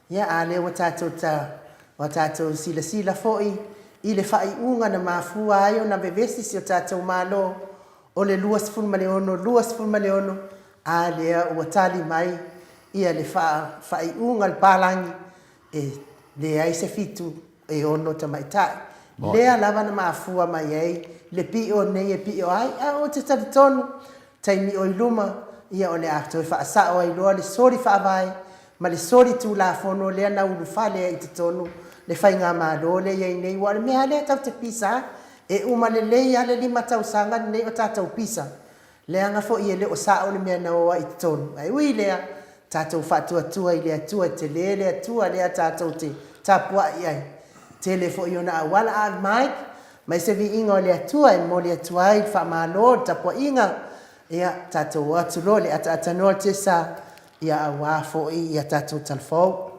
ia, a lea ua tatou ta, ua tatou silasila foi i le faaiuga na mafua ai ona vevesi si o tatou Malo o le 26, 26, a lea ua tali mai ia le faa, faaiuga a le palagi e leai se fitu e ono tamaitai. Lea lava na mafua mai ai le pio nei e pio ai, ae ou te talitonu, taimi o i luma, ia o le a toe faasao ai loa le soli faavae ma le soli tulafono lea na ulufale ai i totonu le faigamalo lea e i ai nei. Aua o le mea lava lea tatou te pisa ai, e uma lelei lava le 5 tausaga lenei o tatou pisa, Leaga foi e le o sao le mea na o ai i totonu. Ae ui i lea, tatou faatuatua i le Atua, e tele le Atua lea tatou te tapuai i ai. Tele foi ona auala, a Mike, mai se viiga o le Atua e momoli atu ai le faamalo, le tapuaiga, ia tatou o atu loa i le ataatanoa o le tiasa, ia aua foi ia tatou talafou.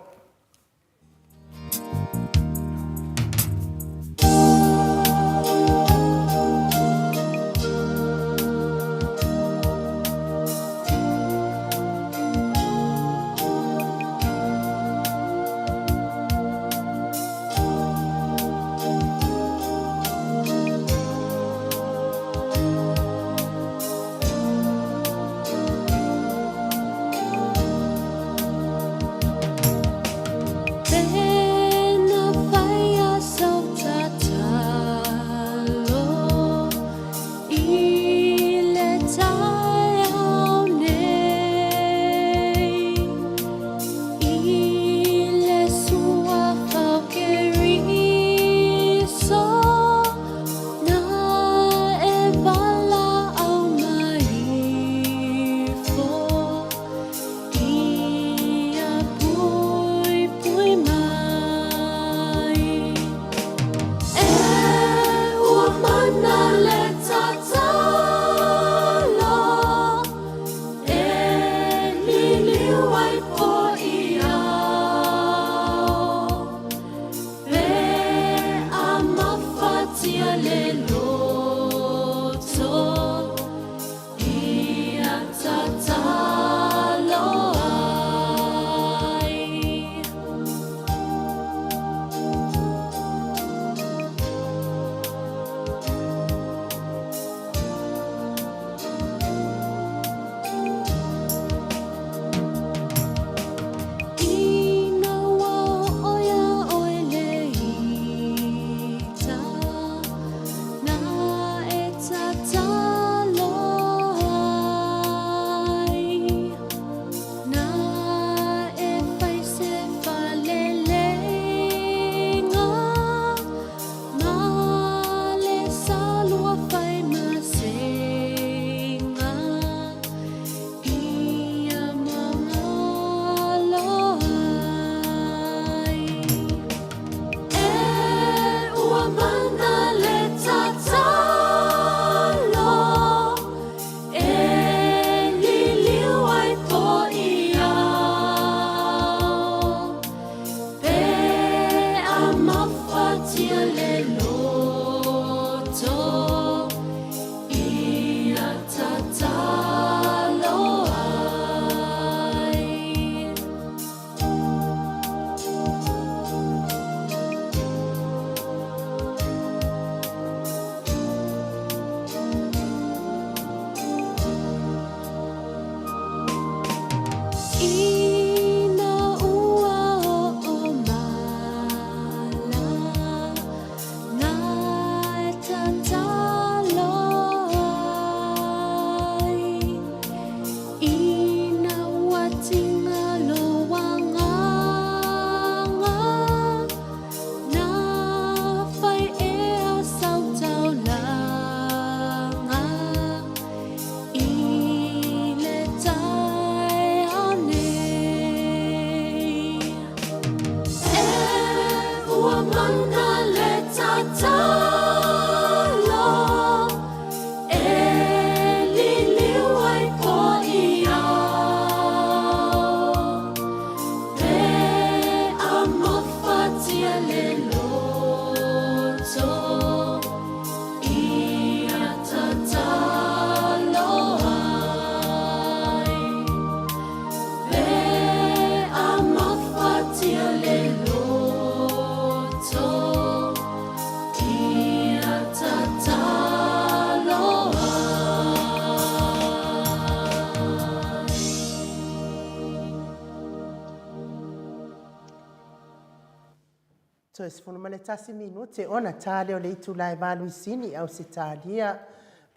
Toe 11 minute ona ta lea o le itula e valu i Sini, Ausetalia.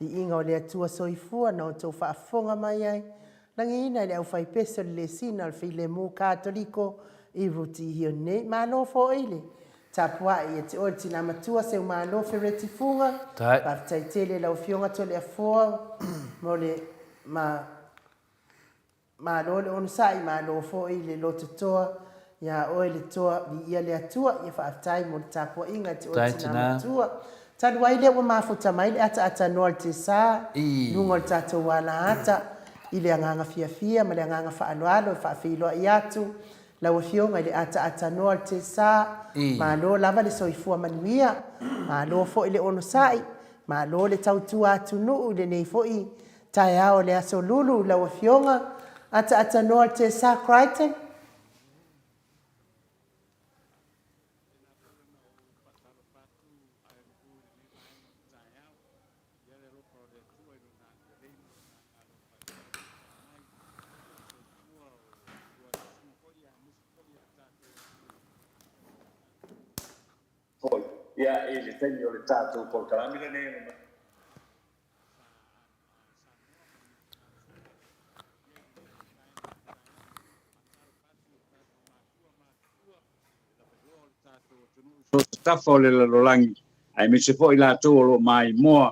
Viiga o le Atua Soifua na outou faafofoga mai ai, lagiina i le aufaipese o le Lesina o le Filemu Katoliko i Rutihio nei. Malo foi le tapuai ia te oe le tina matua Seumalo Fereti Fuga. Faafetai tele i lau Afioga Toleafoa mo le ma Malo le onosai, malo foi le lototoa ia oe le toa, viia le Atua, ia faafetai mo le tapuaiga i te oe tina matua. Talu ai lea ua mafuta mai le ataatanoa o le tesa i luga o le tatou alaata i le agaga fiafia ma le agaga faaaloalo e faafeiloai atu lau Afioga i le ataatanoa o le tesa, malo lava le soifua manuia, malo foi le onosai, malo le tautua atunuu i lenei foi Taeao o le Aso Lulu i lau Afioga Ataatanoa Tessa Crichton. Foi, ia, i le taimi o le tatou polokalame lenei o le. So se tafa o le lalolagi, aemaise foi latou o lo o maimoa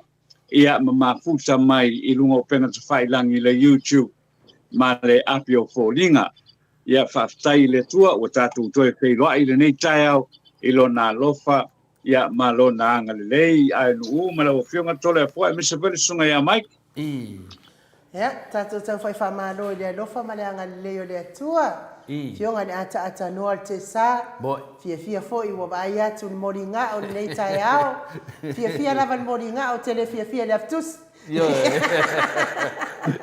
ia ma mafuta mai i luga o upega tafailangi i le YouTube ma le api o foliga. Ia faafetai i le Atua ua tatou toe feiloai i lenei taeao i Lona alofa ia ma Lona agalelei. Ae nuu ma lau Afioga Toleafoa aemaise foi le Susuga ia Mike. I. Ia, tatou taufai faamalo i le alofa ma le agalelei o le Atua. I. Afioga i le ataatanoa o le Tesa. Moi. Fiafia foi ua vaai atu le moliga o lenei taeao. Fiafia lava le moliga, ou te le fiafia i le afitusi. Ioe.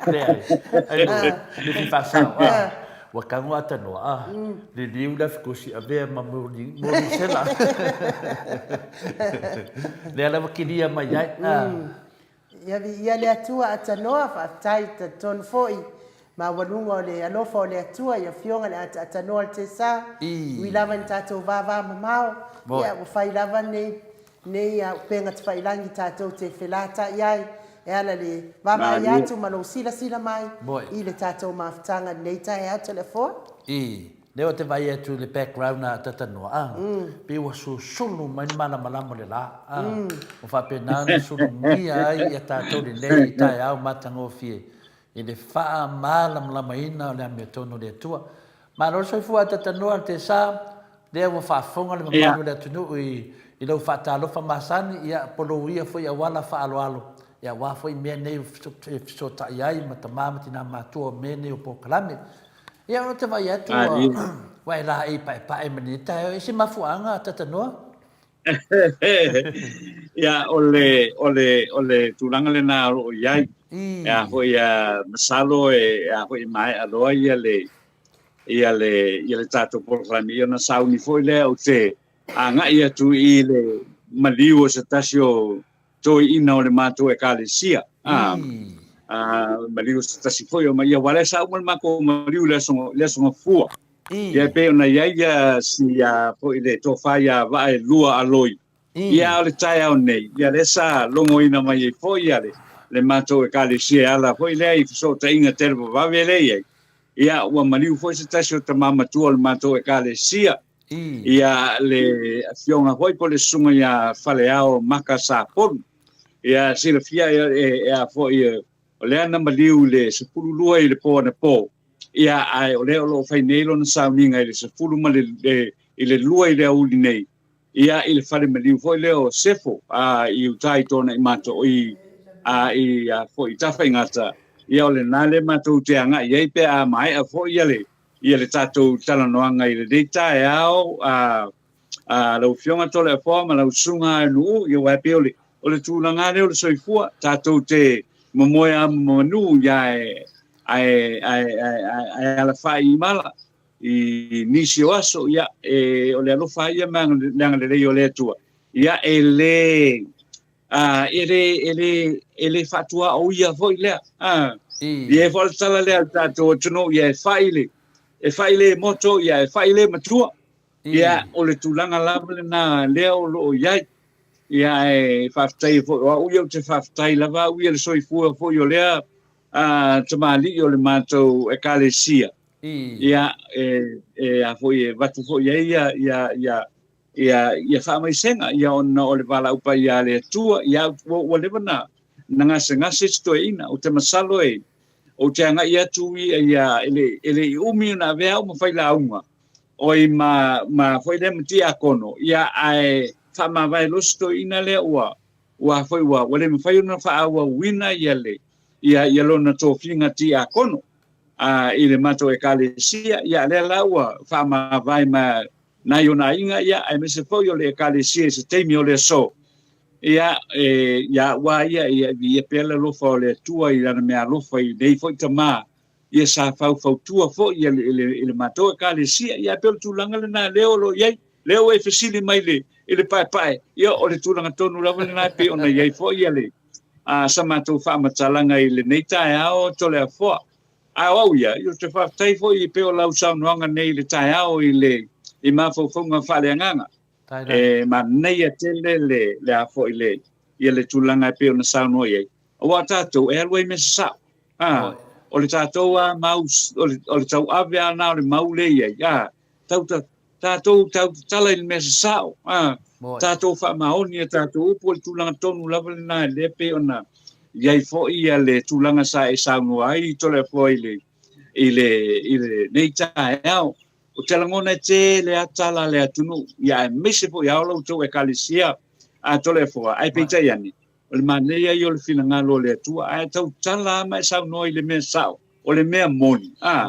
Leai. Ai le, le fia faasao, a. Ua tago atanoa, a. Liliu le afitusi avea ma moli, molisela. Lea lava kilia mai ai, a. Ia viia le Atua atanoa, faafetai talitonu foi maualuga o le alofa o le Atua i Afioga i le ataatanoa o le Tesa, ui lava ina tatou vava mamao, ia ua fai lava nei nei upega tafailangi tatou te felatai ai e ala le vaavaai atu ma lou silasila mai i le tatou mafutaga i lenei taeao Toleafoa. I Lea ou te vaai atu i le background a Tatanoa, a, pei ua susulu mai le malamalama o le la, a, ua faapena ona sulugia ai ia tatou lelei i taeao matagofie i le faamalamalamaina o le amiotonu o le Atua. Malo le soifua a Tatanoa le Tesa, lea ua faafofoga le mamalu o le atunuu i, i lau faatalofa masani, ia, polouia foi auala faaaloalo, ia, aua foi mea nei e fesootai ai ma tama ma tina matua o mea nei o polokalame. Ia ou te vaai atu ua, ua e laei paepae ma lenei taeao. E se mafuaaga Tatanoa? Ia, o le, o le, o le tulaga lena o lo o i ai. E a foi, masalo e a foi e maea loa ia le, ia le, ia le tatou polokalame, ia ona sauni foi lea ou te agai atu i le maliu o se tasi o toeaina o le matou ekalesia. A, a, maliu se tasi foi o mai, aua lea sa uma le matou maliu i le aso, le aso Gafua. Ia e pei ona i ai ia si a foi le tofa ia Vaa e lua Aloi. Ia o le taeao nei, ia lea sa logoina mai ai foi ia le, le matou ekalesia e ala foi lea i fesootaiga televavave lea i ai. Ia ua maliu foi se tasi o tama matua o le matou ekalesia. Ia le afioga foi po o le susuga ia Faleao Maka Sapolu. Ia silafia e, e a foi o lea na maliu i le 12 i le po anapo. Ia ae o lea o lo o fai nei lona sauniga i le 10 ma le, e, i le 2 i le aoauli nei. Ia i le fale maliu foi lea o Sefo a i uta i tona i mato i a i a foi i Tafaigata. Ia o lena le matou te agai ai pe a maea foi ia le ia le tatou talanoaga i lenei taeao, a, a lau Afioga Toleafoa ma lau Susuga Nuu, ia aua e pei o le, o le tulaga lea o le soifua, tatou te momoe lava ma manu, ia ae, ae, ae, ae, ae, ae alafai i mala i nisi o aso, ia, e, o le alofa ia ma le agalelei o le Atua, ia e le, A, e le, e le, e le faatuaoia foi lea. A, ia e foi le tala lea a le tatou atunuu, ia e fai le, e fai le moto, ia e fai le matua. Ia, o le tulaga lava lena lea o lo o i ai. Ia, ae faafetai foi, o au ia ou te faafetai lava au ia le soifua foi o lea tamalii o le matou Ekalesia. Ia, e, e a foi, e avatu foi i ai ia, ia, ia, ia, ia faamaisega, ia ona o le valaau paia a le Atua, ia, ua, ua leva na, na gasegase si toeaina. Ou te masalo e, ou te agai atu ia, ia, e le, e le i umi ona avea au ma failauga, oi ma, ma foi lea ma tiakono, ia, ae faamavae loa si toeaina lea ua, ua foi ua, ua le mafai ona faaauauina ia le, ia, ia lona tofiga tiakono a, i le matou ekalesia. Ia, lea la ua faamavae ma nai ona aiga, ia, aemaise foi o le ekalesia i se taimi o le aso. Ia, e, ia ua ia, ia, ia pea le alofa o le Atua i lana mea alofa i nei foi tamā, ia sa faufautua foi i le, i le matou ekalesia. Ia, pei o le tulaga lena lea o lo o i ai. Lea ua e fesili mai le, i le paepae, ia o le tulaga tonu lava lena e pei ona i ai foi ia le, a, sa matou faamatalaga i lenei taeao Toleafoa. A o au ia, ou te faafetai foi e pei o lau saunoaga nei i le taeao i le i mafaufauga faaleagaga. E manaia tele le, le a foi le, ia le tulaga e pei ona saunoa i ai. Aua tatou e alu ai mea sasao. A, o le tatou a mau, o le, o le tauave a na o le mau le i ai. A, tau ta, tatou tau tatala i le mea sasao. A, tatou faamaoni a tatou upu o le tulaga tonu lava lena e le pei ona i ai foi ia le tulaga sa e saunoa ai Toleafoa i le, i le, i lenei taeao. Ou te lagona e tele a tala a le atunuu, ia aemaise foi a o la outou ekalesia a Toleafoa, ae peitai ane, O le manaia ia o le finagalo o le Atua, ae tautala lava ma e saunoa i le mea sao, o le mea moni. A,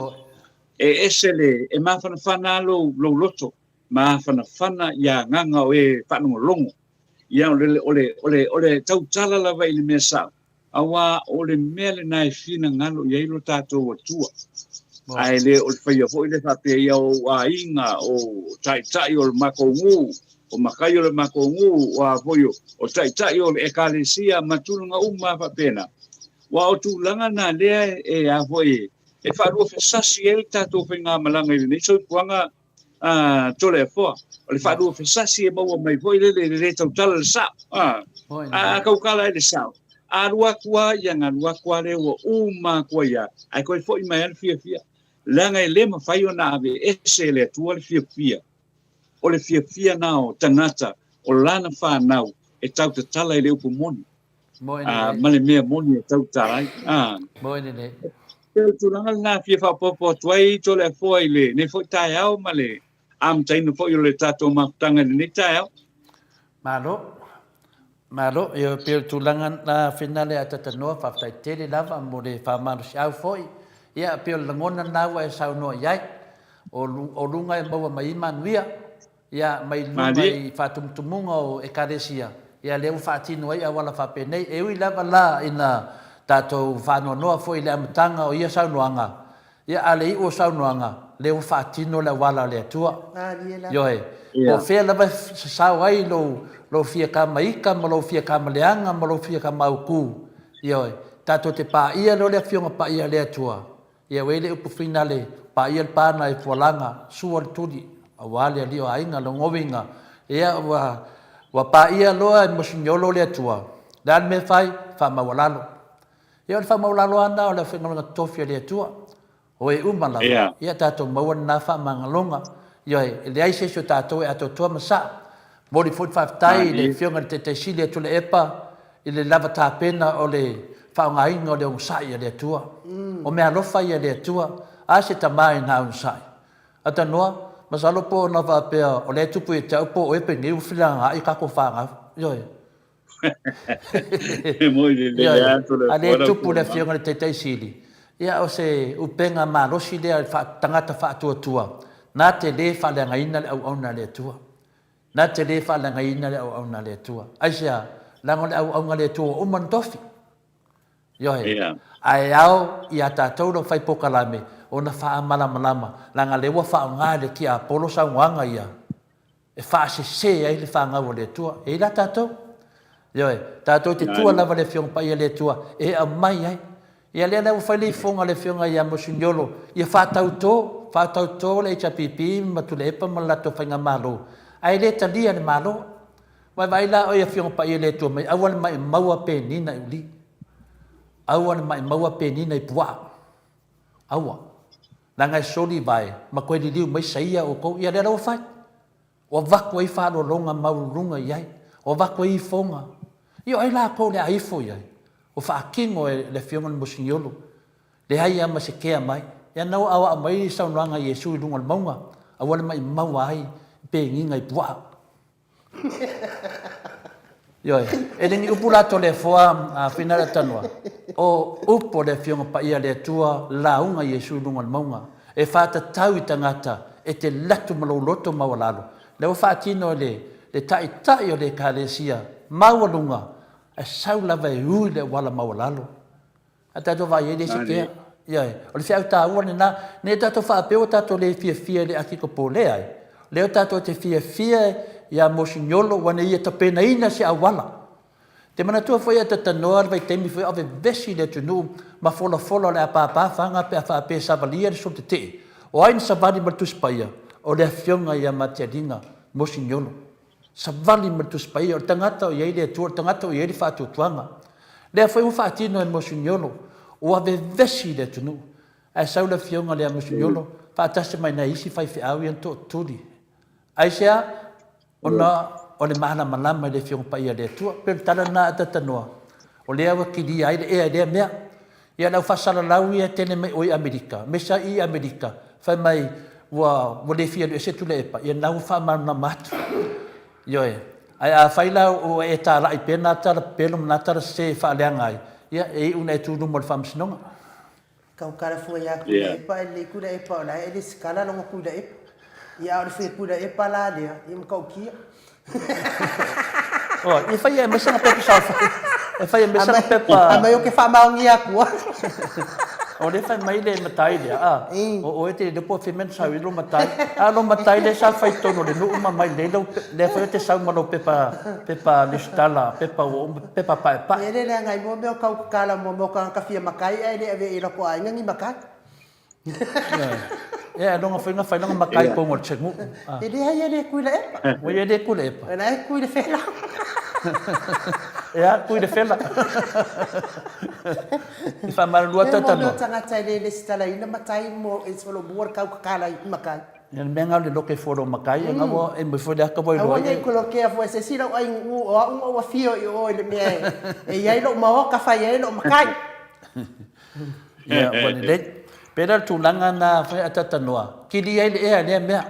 e ese le, e mafanafana lava lou, lou loto, mafanafana ia agaga o e faalogologo. Ia, o le, o le, o le, o le tautala lava i le mea sao, aua o le mea lena e finagalo i ai lo tatou Atua. Ae le o le faia foi lea faapea ia o aiga, o taitai o le matou nuu, o matai o le matou nuu, o a foi o taitai o le ekalesia ma tulaga uma faapena. Aua o tulaga na lea e a foi e faaluafesasi ai le tatou faigamalaga i lenei soifuaga a Toleafoa. O le faaluafesasi e maua mai foi lele i le le tautala le sao. A, a tautala ai le sao, a alu atu lava ia ona alu atu lava lea ua uma atu ai lava, ae toe foi mai lava le fiafia. Leaga e le mafai ona aveese e le Atua le fiafia. O le fiafia na o tagata o lana fanau e tautatala i le upu moni. A, ma le mea moni e tautala ai. A. E pei o le tulaga lena e fia faaopoopo atu ai Toleafoa i lenei foi taeao ma le amataina foi o le tatou mafutaga i lenei taeao. Malo. Malo. Ia, e pei o le tulaga lena Finale a Tatanoa, faafetai tele lava mo le faamalosiau foi. Ia, e pei o le lagona lena ua e saunoa i ai, o luga e maua mai ai manuia, Ia, mai luga i faatumutumuga o Ekalesia, ia lea ua faatino ai auala faapenei. E ui lava la ina tatou faanoanoa foi i le amataga o ia saunoaga, ia a le iu o saunoaga, lea ua faatino le auala a le Atua. Ioe, po o fea lava e sasao ai lou, lou fia kamaika ma lou fia kamaleaga ma lou fia kamaukū, ioe, tatou te paia loa le Afioga Paia a le Atua, Ia ua i ai le upu finale, paia le pana e fualaga, sua le tuli, aua le alii o aiga, logoina, ia ua, ua paia loa e Mosiniolo le Atua, le a le mea e fai? Faamaualalo. Ia o le faamaualalo lava lena o le aufaigaluega totofi a le Atua, o e uma lava, yeah. Ia tatou maua lena faamagaloga. Ioe, e leai se isi o tatou e atoatoa ma sao. Momoli foi le faafetai i le Afioga i le Taitai Sili a Tuilaepa i le lava tapena o le faaaogaina o le onosai a le Atua. O meaalofa ia a le Atua, a se tama ina onosai. Atanoa, masalo po o na faapea o lea e tupu ia te au po o oe penei ua filagaai tatou fanau. Ioe. Ioe. A lea e tupu le Afioga i le Taitai Sili, ia o se upega malosi lea i le tagata faatuatua na te le faaleagaina le auauna a le Atua. Na te le faaleagaina le auauna a le Atua. Aisea? Leaga o le auauna a le Atua ua uma ona tofi. Ioe. Yeah. Ae ao ia tatou le fai pokalame ona faamalamalama, leaga lea ua faaaoga e le tiapolo saunoaga ia e faasese ai le fanau a le Atua. E i ai la tatou. Ioe. Tatou te tua lava le Afioga Paia a le Atua e aumai ai. Ia lea la ua fai le ifoga a le Afioga ia Moseniolo ia faatauto. Faatauto le HRPP ma Tuilaepa ma le latou faigamalo, ae le talia e le Malo. Vaevaai la oe Afioga Paia le Atua mai, aua le maimau penina i uli. Aua le maimau penina i puaa. Aua. Leaga e soli vae ma toe liliu mai saia outou. Ia lea la ua fai. Ua avatu ai faaaloaloga maualuluga i ai. Ua avatu ai ifoga. Ia o ai latou o le a ifo i ai? Ua faatino e le Afioga i le Moseniolo. Leai lava ma se kea mai. Ia na ua aoao mai le saunoaga a Iesu i luga o le mauga, aua le maimau ai peniga i puaa. Ioe, e le ni upu la Toleafoa a Whina le Atanua, o upu a le Afioga Paia a le Atua lauga Iesu i luga o le mauga, e faatatau i tagata e te latu ma lou loto maualalo, lea ua faatino e le le Taitai o le Ekalesia maualuga, ae sau lava e ui le auala maualalo. A tatou vaai ai, e le se kea. Ioe. O le feau taua lena. Ne i tatou faapea ua tatou le fiafia i le Akikopo. Leai. O lea tatou te fiafia ia Mosignolo ua na ia tapenaina se auala. Te manatua foi a tatanoa le vaitaimi foi a o vevesi le atunuu ma folafola o le a pāpā faga pe a faapea e savalia le solo tetee. O ai na savali ma le Tusi Paia? O le Afioga ia Matialiga Mosignolo. Savali ma le Tusi Paia, o le tagata o i ai le Atua, o le tagata o i ai le faatuatuaga. Lea foi ua faatino e Mosignolo, ua vevesi i le atunuu. Ae sau le afioga lea Mosignolo, faatasi mai nai isi faifeau ia na tootuli. Aisea? Ona o le malamalama i le Afioga Paia a le Atua. Pei o le tala lena a Tatanoa, o lea ua kilia ai le ea i lea mea. Ia le au faasalalau ia e tele mai o i Amerika, aemaise lava i Amerika, fai mai ua ua le fia alu ese Tuilaepa, ia lena ua faamalamalama atu. Ioe. Ae afai la ua e talai pea na tala pepelo ma na tala sese e faaleaga ai, ia e iu ina e tu i luma o le faamasinoga. Tautala fua ia Tuilaepa e lelei Tuilaepa o la e lesitala lona Tuilaepa. Ia a o le fia Tuilaepa la lea, ia matautia. Oi, e fai e aumai sana pepa saofai. E fai e aumai sana pepa. Aumai ou te faamaonia atua. O lea fai mai le matai lea, a, o oe te le po fia mea na sau ai lou matai. A o lou matai lea sa fai i totonu o le nuu ma aumai nei lau, lea foi ou te sau ma lou pepa, pepa lesitala, pepa ua uma, pepa paepae. E le leaga ai mua mea o tau tatala mua mea o tagata fia matai ae le avea i latou aiga ni matai. Ia, e loga foi na fai lona matai i totonu o le tsenu'u. E leai e le Tuilaepa. Ua ia e le Tuilaepa. O la e tui le fela. Ea, tui le fela. I faamalulu atu ai tanoa. E mea o tagata e le lesitalaina matai mo e solomua le tau tatala i matai. Ia le mea na o le loke fua lou matai, ia na ua e moi foi le ata ua iloa ai. Aua ne i kolokea fua e se isi lau aiga o au na ou afio i o i le mea e i ai lou maota fai ai lou matai. Ia, ua lelei. Pei la o le tulaga na fai atatanoa, kili ai le ea i lea mea.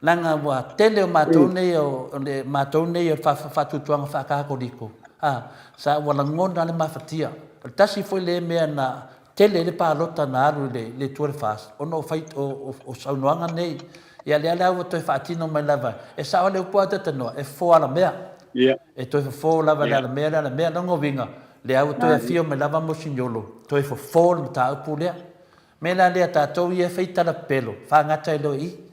Leaga ua tele o matou nei o le matou nei o le faatuatuaga faa-Katoliko, a, sa ua lagona le mafatia. O le tasi foi lea mea na tele ai le palota na alu i le Tour de France, ona o fai, o, o saunoaga nei. Ia lea la ua toe faatino mai lava, e sao le upu atatanoa, e fofo alamea. E toe fofo lava i le alamea, le alamea. Lona uiga, Lea ua toe afio mai lava Mosignolo, toe fofo le mataupu lea. Mea la lea tatou ia e fai tala pepelo, faagata ai loa i i.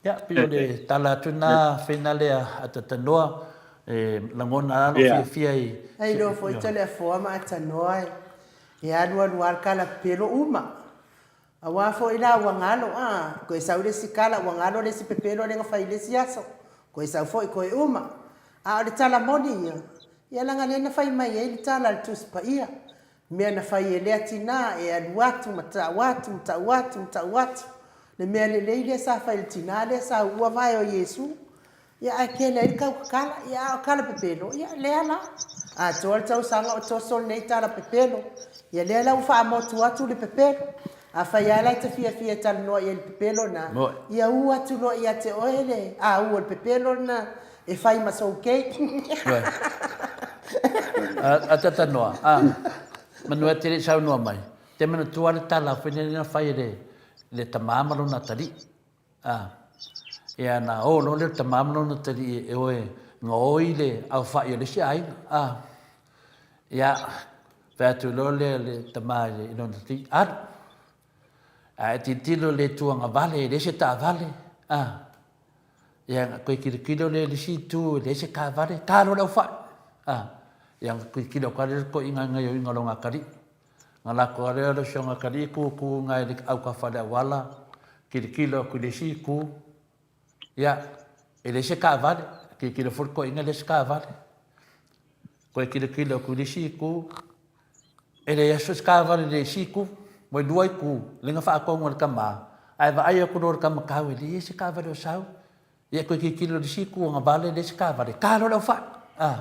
Ia, pei o le tala atu lena Fainale a Tatanoa, e lagona lava lou fiafia i... Ailoa foi Toleafoa ma Atanoa e alualu lava le tala pepelo uma. Aua foi la ua galo, a, toe sau le isi tala ua galo le isi pepelo lea na fai i le isi aso, toe sau foi toe uma. A o le tala moni ia, ia leaga lea na fai mai ai le tala a le Tusi Paia, mea na fai e lea tina e alu atu ma tau atu ma tau atu ma tau atu, le mea lelei lea sa fai e le tina lea sa uua vae o Iesu. Ia ae tele ai le tau tatala, ia a o tala pepelo, ia lea la. Atoa le tausaga o toso lenei tala pepelo, ia lea la ua faamotu atu le pepelo. Afai lava la e te fiafia e talanoa i ai i le pepelo lena, ia u atu loa ia te oe le au o le pepelo lena e fai ma sou cake. A talanoa, a, manu e te le i saunoa mai, te manatua le tala foi lea na fai e le tama ma lona atalii. A, ia na o loa lea o le tama ma lona atalii e o e gaoi le aofai o le isi aiga. A, ia, fai atu loa lea le tama i lona atalii, alu. A e tilotilo i le itu agavale, e leai se taavale. A, ia, na toe tilotilo lea i le isi itu, e leai se taavale, ta loa le aofai. A, ia, na tilotilo atu lava lea i le toeaina i le gaoioiga o lona atalii. Na lako lea o le Afioga Kali'i kūkū ngai le aukafa le auala, kilokilo atu i le isi itu, ia, e leai se taavale, kilokilo foi le toeaina e leai se taavale. Toe kilokilo atu i le isi itu, e leai lava se taavale i le isi itu, ua lua itu, lea na faatonu e le tama, ae vaai atu loa i le tama tau e leai se taavale o sau. Ia toe tilotilo i le isi itu agavale e leai se taavale, ta loa le aufai. A.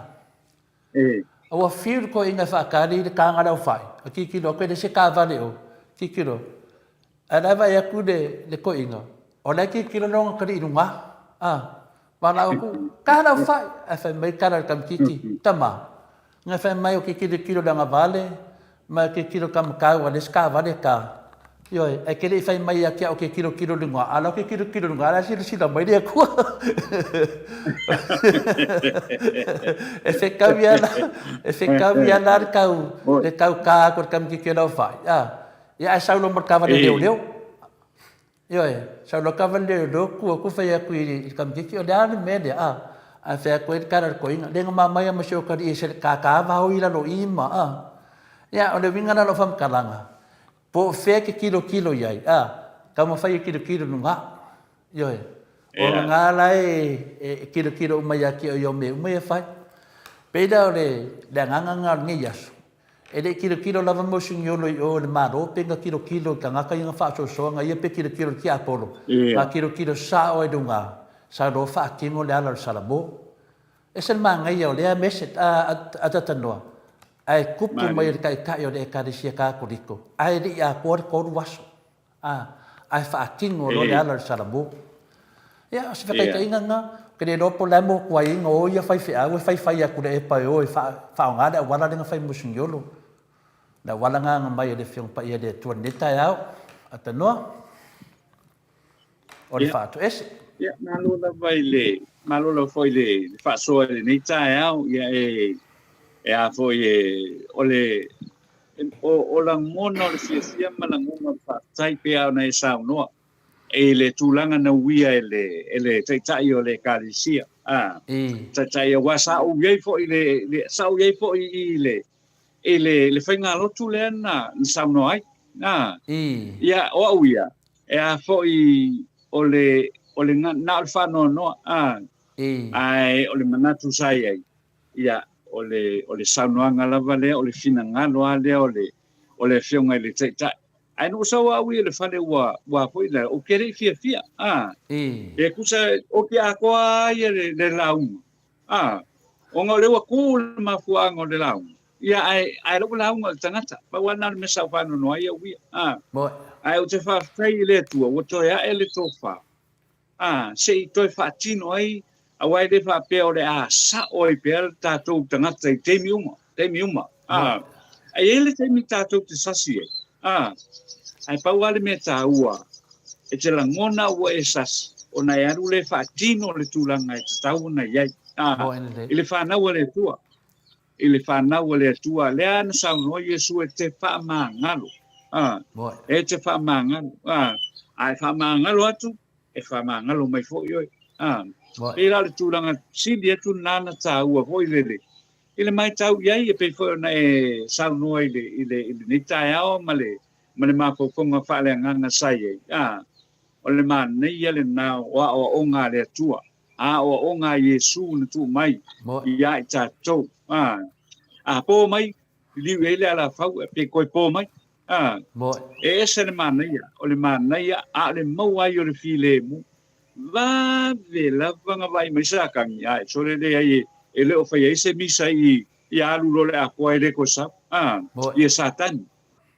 Ua fiu le toeaina e faatali i le taga a le aufai, a tilotilo atu e leai se taavale o, tilotilo, ae la e vaai atu le, le toeaina, o la e tilotilo lona atalii i luga. A. Valaau atu, ta le aufai! Ae fai mai le tala a le tamaitiiti, Tama, na fai mai ou te tilotilo i le agavale ma te tilotilo i le taumatau a le isi taavale ta. Ioe, ae te le i fai mai ia te au ou te tilotilo i luga, a o la ou te tilotilo i luga, a o la e silasila mai le Atua. E fetaui lava la, e fetaui lava la le tau, le tau ta atu a le tamaitiiti o le aofai, a, ia ae sau loa ma le taavale leoleo. Ioe, sau loa taavale leoleo tu atu fai atu i le tamaitiiti, o le a le mea lea, a? Ae fai atu ai le tala a le toeaina, le na mamaia ma si ou atalii e se le tata vaoi i lalo i i ma, a. Ia, o le uiga la o lau faamatalaga, po o fea e te tilotilo i ai, a, taumafai e tilotilo i luga. Ioe, o lena la e tilotilo uma ia te oe i au mea uma ia e fai. Pei la o le agaga lena o lenei aso, E le i tilotilo lava Moseniolo i o i le Malo pe na tilotilo i tagata ia na faasoasoaga ia pe tilotilo i le tiapolo, na tilotilo sao ai luga, sa loa faatino le ala o le Salamo. Ese le manaia o lea message a Tatanoa, ae tupu mai e le Taitai o le Ekalesia Katoliko, ae le i atoa le 3 aso. Ā, ae faatino loa le ala o le Salamo. Ia, o se faataitaiga lena, ou te le iloa po o le a le motuaiga o ia faifeau e faifai atu i le epa e o e faaaoga le auala lea na fai mo Siniolo. Le auala lena na aumai e le Afioga Paia a le Atua i lenei taeao. Atanoa, o le faatoese. Ia, malo lava i le, malo lava foi i le faasoa i lenei taeao. Ia, e, e a foi e, o le, o, o lagona o le fiafia ma lagona o le faafetai pei lava ona e saunoa i le tulaga na uia e le, e le Taitai o le Ekalesia, a, Taitai, aua sa ou i ai foi i le, le, sa ou i ai foi i le, i le, le faigalotu lea na, na saunoa ai. A, ia, o au ia, e a foi o le, o le, na o le faanoanoa, a, ae o le manatu sa i ai, ia, o le, o le saunoaga lava lea, o le finagalo lava lea o le, o le Afioga i le Taitai. Ae na ou sau au ia i le fale ua, ua foi lea, ou te le i fiafia, a, e tusa, ou te atoa lava ia le, le lauga, a, ona o lea ua tu le mafuaaga o le lauga, ia, ae, ae lou lauga o le tagata, pau lava lena o le mea sa ou faanoanoa ai au ia, a, ae ou te faafetai i le Atua ua toe ae le tofa, A, se i toe faatino ai, aua e le faapea o le a sao ai pea le tatou tagata i taimi uma, taimi uma. A, e i ai le taimi tatou te sasi ai. A, ae pau lava le mea taua, e te lagona ua e sasi, ona e alu lea e faatino le tulaga e tatau ona i ai. A, i le fanau a le Atua, i le fanau a le Atua, lea na saunoa Iesu e te faamagalo, a, e te faamagalo, a, a e faamagalo atu, e faamagalo mai foi oe. A, pei la o le tulaga sili atu lena na taua foi lele, i le matau i ai, e pei foi ona e saunoa i le, i le, i lenei taeao ma le, ma le mafaufauga faaleagaga sa i ai, a, o le manaia lena o aoaoga a le Atua. Aoaoga a Iesu na tuu mai ia i tatou. A, a po mai, liliu i ai le alafau, pe toe po mai. A, e ese le manaia, o le manaia, a o le maua ai o le filemu. Vave lava na vaai mai Satani, a e sole leai e, e le o faia ai se misa i, ia alu loa le akoa e le toe sau. A, ia Satani.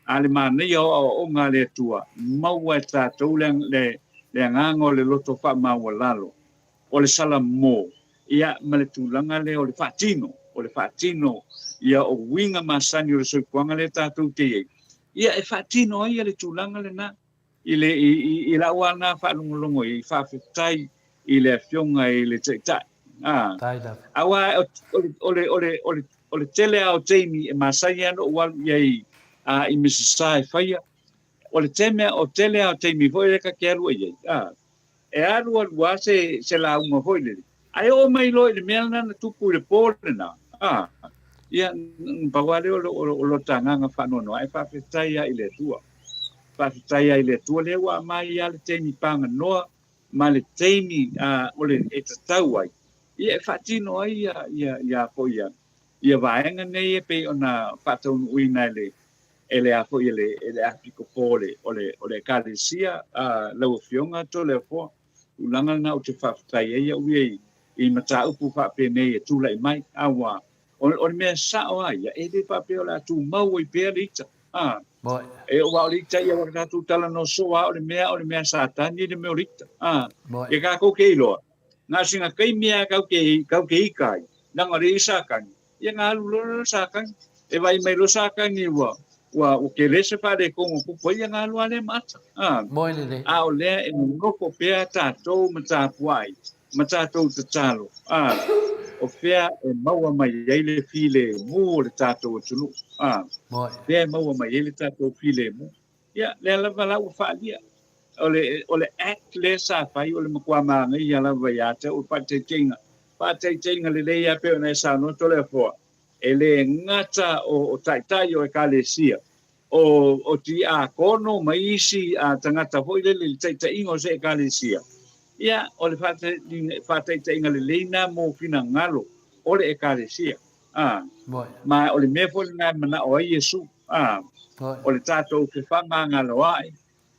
A le manaia o aoaoga a le Atua, maua e tatou le, le, le agaga o le loto faamaualalo, o le salamo, ia, ma le tulaga lea o le faatino, o le faatino, ia, o uiga masani o le soifuaga lea tatou te i ai, ia, e faatino ai le tulaga lena. I le, i, i, i lau lava lena faalogologo i ai, faafetai i le Afioga i le Taitai. A, aua o, o, o, le, o, le, o, le, o le tele lava o taimi e masani lava ona ou alu i ai a, i Misasa e faia, o le teme, o tele lava o taimi foi lea ta te alu ai ai, a, e alu alu lava se, se lauga foi lele, ae oo mai loa i le mea lena na tupu i le po lena, a, Ia, na pau lava lea o lota agaga faanoanoa, ae faafetai lava i le Atua. Faafetai lava i le Atua lea ua aumai lava le taimi paganoa ma le taimi o le e tatau ai, ia e faatino ai ia ia ia foi ia ia vaega nei e pei ona faataunuuina e le e le a foi e le e le Apikopo o le o le o le Ekalesia lau Afioga Toleafoa. Tulaga lena ou te faafetai ai au ia i i mataupu faapenei e tulai mai, aua o le mea sao lava ia, e le faapea o le a tumau ai pea le ita. A, e aua o le ita ia ua tatou talanoa soo lava, o le mea o le mea Satani le mea o le ita. A, ia tatou te iloa, na o sina taimi lava tatou te, tatou te ita ai, leaga o lea e i ai Satani, Ia na alu loa lea o Satani. E vaai mai loa Satani ua, ua, ua tele se faaletonu o tupu ai, ia na alu lava lea ma ata. A, Moe lelei. a o lea e nonofo pea tatou ma tapuai, ma tatou tatalo, a, o fea e maua mai ai le filemu o le tatou atunuu. A, Moe. fea e maua mai ai le tatou filemu. Ia, lea lava la ua faaalia. O le, o le act lea sa fai, o le matua manaia lava ia te au, o le faataitaiga, faataitaiga lelei lava pei ona e saunoa Toleafoa, e le gata o, o taitai o ekalesia, o, o tiakono ma isi a tagata foi lele i le taitaiga o se ekalesia. Ia, o le faataitaiga lelei na mo finagalo o le ekalesia. A, ma o le mea foi lena e manao ai Iesu. A, o le tatou fefamagaloa'i,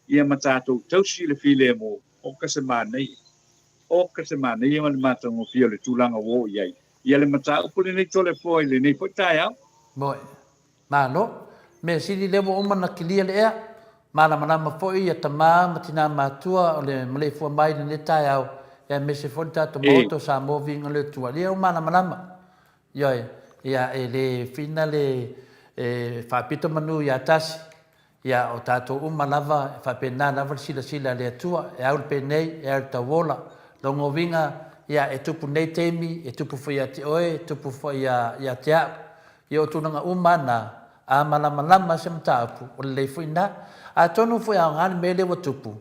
ia ma tatou tausi i le filemu, oka se manaia. Oka se manaia ma le matagofie o le tulaga ua oo i ai ia le mataupu lenei Toleafoa i lenei foi taeao. Moe. Malo. Mea sili lea ua uma ona kilia le ea. Malamalama foi ia tama ma tina matua o le maleifua mai i lenei taeao, aemaise foi le tatou Maota o Samoa Viiga o le Atua. Lea ua malamalama. Ioe, ia e le whina le e faapito manu ia tasi, ia o tatou uma lava e faapena lava le silasila a le Atua, e au le penei, e au le tauola. Lona uiga, ia e tupu nei taimi, e tupu foi ia te oe, e tupu foi ia, ia te au. Ia o tulaga uma na, a malamalama se mataupu, o lelei foi na. Atonu foi aoga le mea lea ua tupu,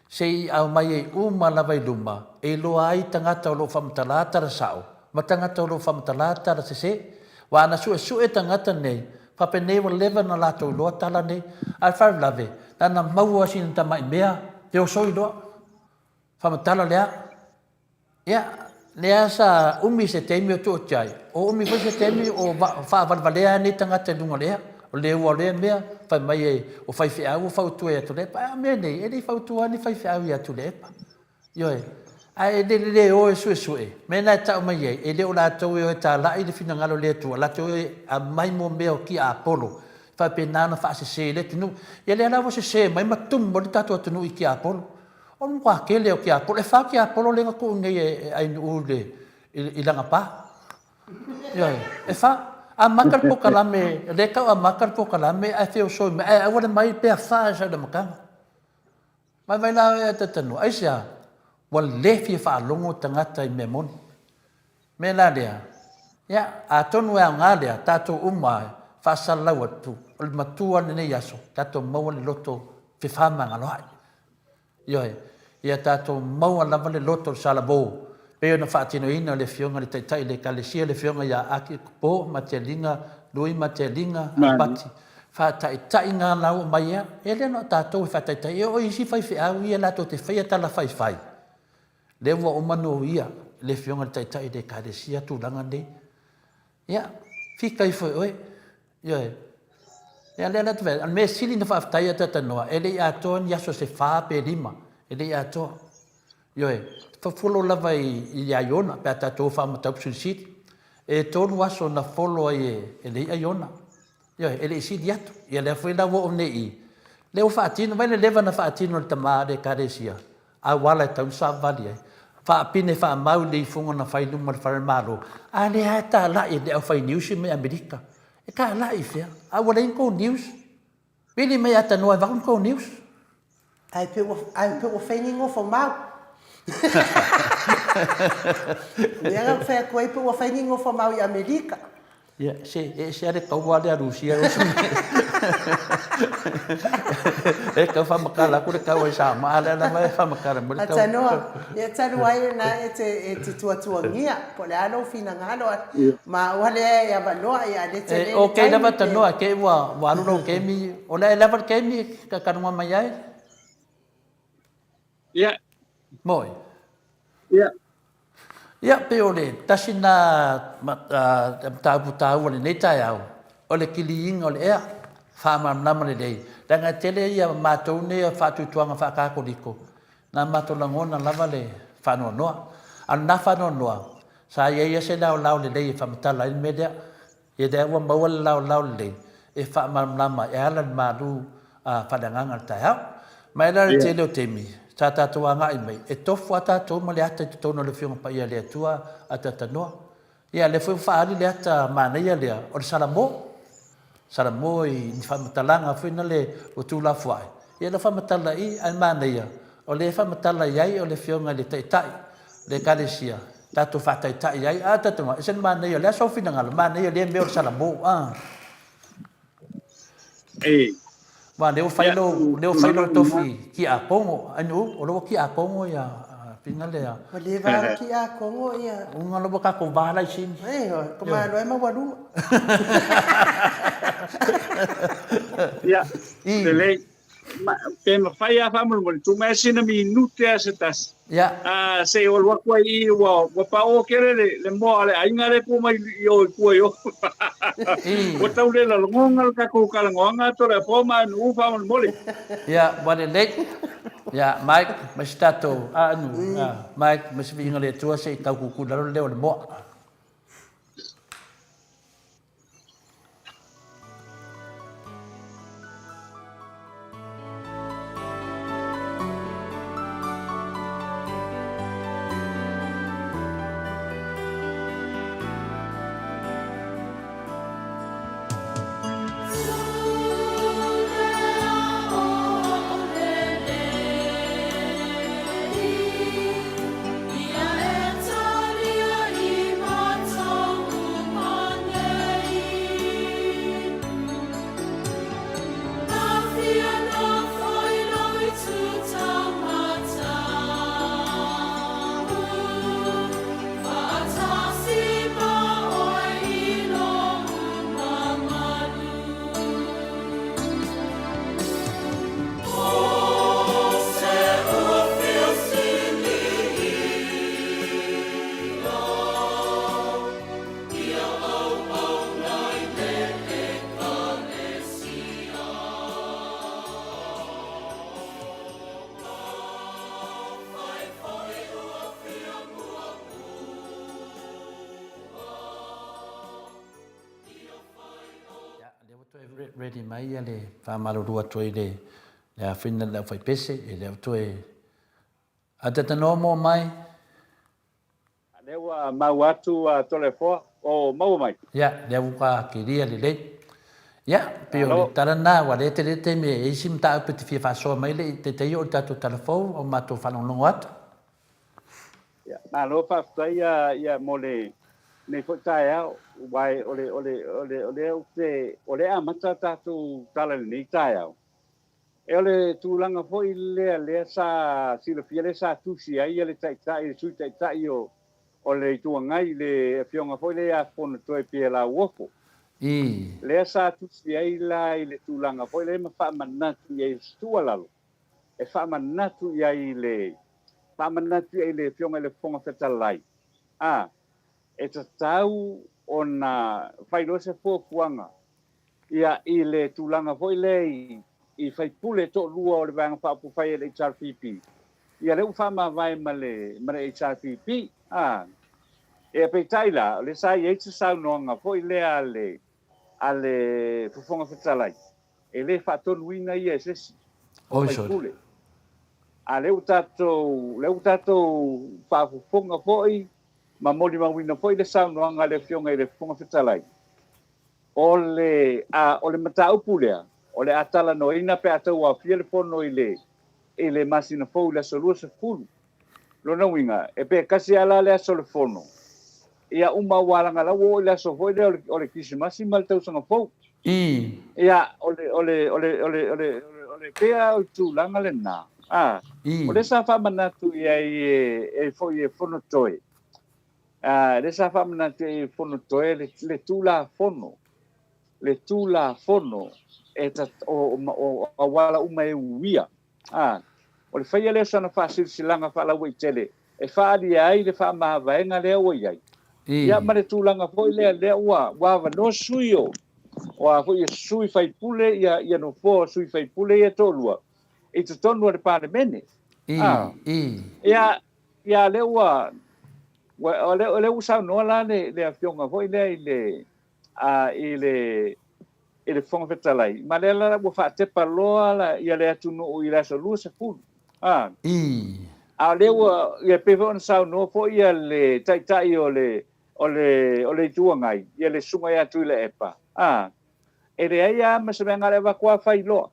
Se i aumai ai uma lava i luma, e iloa ai tagata o lo o faamatala tala sao, ma tagata o lo o faamatala tala sese. Aua ana suesue tagata nei, faapenei ua leva ona latou iloa tala nei, a o le faalavelave, na ona maua sina tamai mea, feosoi loa. Faamatala lea. Ia, lea sa umi se taimi o tuu atu ai, o umi foi se taimi o faavalevalea nei tagata i luga o le ea. O le ua o lea mea, fai mai e, o faifeau ua fautua ia Tuilaepa. Ae o mea nei, e le i fautua ni faifeau ia Tuilaepa. Ioe. Ae le le o e suesue, mea na e tau mai ai, e le o latou e o e talai le finagalo o le Atua, latou e aumai mo mea o tiapolo, faapena ona faasese i le atunuu. Ia lea la ua sese mai ma tumu ai le tatou atunuu i tiapolo. O le matua tele o tiapolo, e fa tiapolo lea na tuu nei e Ainuu i lana pa. Ioe, e fa. Amata le polokalame, o lea e tau amata le polokalame ae feosoi mai, ae aua le mai pe afa e sau i le amataga. Vaivai la oe ae talitonuga, aisea? Ua le fia faalogo tagata i mea moni. Mea la lea, ia, atonu e aoga lea, tatou uma e faasalalau atu, o le matua lenei aso, tatou maua le loto fefamagaloai. Ioe, ia tatou maua lava le loto o le salamo, pei ona faatinoina e le Afioga i le Taitai o le Ekalesia, le Afioga ia Aki Kupo Matialinga, Lui Matialinga Alapati, faataitaiga la ua aumai ea, e le na o tatou e faataitai, e oo i isi faifeau ia latou te faia tala faifai, lea ua uma ona uia e le Afioga i le Taitai o le Ekalesia tulaga nei. Ia, fika ifo e oe. Ioe. Ia, lea la te fai, o le mea sili na faafetai ia Tatanoa, e le i atoa ni aso se fa pe lima, e le i atoa. Ioe, follow lava i ia Iona, pe a tatou faamataupu silisili. E tolu aso na follow ai e le i'a Iona. Ioe, e le i sili atu. Ia lea foi la ua oo nei i, lea ua faatino, vaai le leva na faatino e le tama a le Ekalesia, auala e tatau ona savavali ai. Faapine faamau i le ifoga na fai i luma o le fale o le Malo, a lea lava e talai e le aufai news mai Amerika. E talai i fea? A ua leai ni tou news? Vili mai Atanoa e avatu ni tou news. Ai pe ua, ai pe ua fai ni nofo mau. Lea na fai atu ai pe ua fai ni nofo mau i Amerika. Ia, se, e ese lava le kaua lea a Rusia e oso nei. E tau faamatala atu le kaua i Samoa, a o lea lava e faamatala mai le kaua. Tanoa, ia talu ai lena e te, e te tuatuagia, po o le a lou finagalo, ma ua lea e avanoa, ia a le tele le taimi. Okay lava Tanoa, te i ua alu lou taimi, o le a e lava le taimi e talanoa mai ai? Ia. Moi. Ia. Ia, pei o le tasi lena mataupu taua i lenei taeao, o le kiliiga o le ea, faamalamalama lelei, leaga e tele ia matou nei o faatuatuaga faa-Katoliko, na matou lagona lava le faanoanoa. A o lena faanoanoa, sa i ai lava se laolao lelei e faamatala ai le mea lea. Ia lea ua maua le laolao lelei e faamalamalama e ala i le malu faaleagaga i le taeao. Ma e ala i le tele o taimi sa tatou agai mai, e tofu lava tatou ma le ata i totonu o le Afioga Paia a le Atua a Tatanoa. Ia lea foi ua faaali le ata manaia lea o le Salamo. Salamo i ni faamatalaga foi na le ua tuulafoai. Ia lau faamatala i ae manaia o lea e faamatala i ai o le Afioga i le Taitai o le Ekalesia tatou faataitai ai. A tatou e ese le manaia o le a sou finagalo, manaia lea mea o le Salamo. A. E. Aua lea ua fai lou, lea ua fai lou tofi Kiakono, Ainuu, o lea ua Kiakono ia fina lea. Ua leva lava Kiakono ia. Uga lea ua tatou va laisini. Ioe, ko malo e maualuga. Ia, lelei. Pe mafai lava faamolemole, tuu mai sina minute lava se tasi. Ia. Se i ou alu atu ai i i, ua pao tele le moa a le aiga lea e tu mai i o i tua i o. Ua tau le lalogoga le tatou talanoaga Toleafoa ma Ainuu faamolemole. Ia, ua lelei. Ia, Mike, ma si tatou, a Ainuu, Mike, ma si viiga o le Atua se i tau kukulu i lalo le leo o le moa. Ia, lea ua toe ready mai ia le faamalulu atu ai le afina i le aufaipese, e le o toe atatanoa moa mai. A lea ua maua atu a Toleafoa, o maua mai. Ia, lea ua kilia lelei. Ia, pei o le tala lena, aua o lea e tele le taimi e i ai isi mataupu e te fia faasoa mai le i taitai oo i le tatou tala fou o matou faalogologo atu. Ia, malo faafetai ia mo lenei foi taeao, aua o le, o le, o le, o lea ou te, o lea e amata tatou tala i lenei taeao. E o le tulaga foi lea lea sa silafia lea sa tusi ai le Taitai, le Sui Taitai o o le Itu Agai, le Afioga foi lea ia Fonotoe Pierre Lauofo. I. Lea sa tusi ai la i le tulaga foi lea ma faamanatu i ai i se tuualalo, e faamanatu i ai i le, faamanatu i ai i le Afioga i le Fofoga Fetalai, a, e tatau ona fai loa se fuafuaga Ia, i le tulaga foi lea i, i faipule e toalua o le Vaega Faaupufai a le HRPP, ia lea ua faamavae ma le, ma le HRPP. A, ia peitai la, o lea sa i ai se saunoaga foi lea a le, a le Fofoga Fetalai, e le faatonuina ia e se isi o faipule. A lea ua tatou, lea ua tatou faafofoga foi ma molimauina foi le saunoaga a le Afioga i le Fofoga Fetalai, O le a, o le mataupu lea, o le a talanoaina pe a tauaofia le fono i le, i le masina fou i le aso 20. Lona uiga, e pe tasi lava la le aso o le fono, Ia uma aua leaga la ua oo i le aso foi lea o le Kerisimasi ma le Tausaga Fou. Ia, o le, o le, o le, o le, o le, o le, pei lava o le tulaga lena, a, o lea sa faamanatu i ai e, e foi e Fonotoe, a, lea sa faamanatu i ai e Fonotoe le, le Tulafono, le Tulafono e, o, o, o auala uma e uia. A, o le faia lea o sana faasilasilaga faalauaitele e faaalia ai le faamavaega lea ua i ai. Ia ma le tulaga foi lea, lea ua, ua avanoa sui o, o a foi sui faipule, ia, ia nofoa o sui faipule ia e toalua i totonu o le Palemene. A, ia, ia lea ua, ua, o lea, o lea ua saunoa la le, le afioga foi lea i le, a, i le, i le Fofoga Fetalai, ma lea la ua faatepa loa la, ia le atunuu i le aso 20. A, a o lea ua, ia pei foi ona saunoa foi ia le Taitai o le, o le, o le Itu Agai, ia le Susuga ia Tuilaepa, a, e leai lava ma se mea na o le avatu lava fai loa.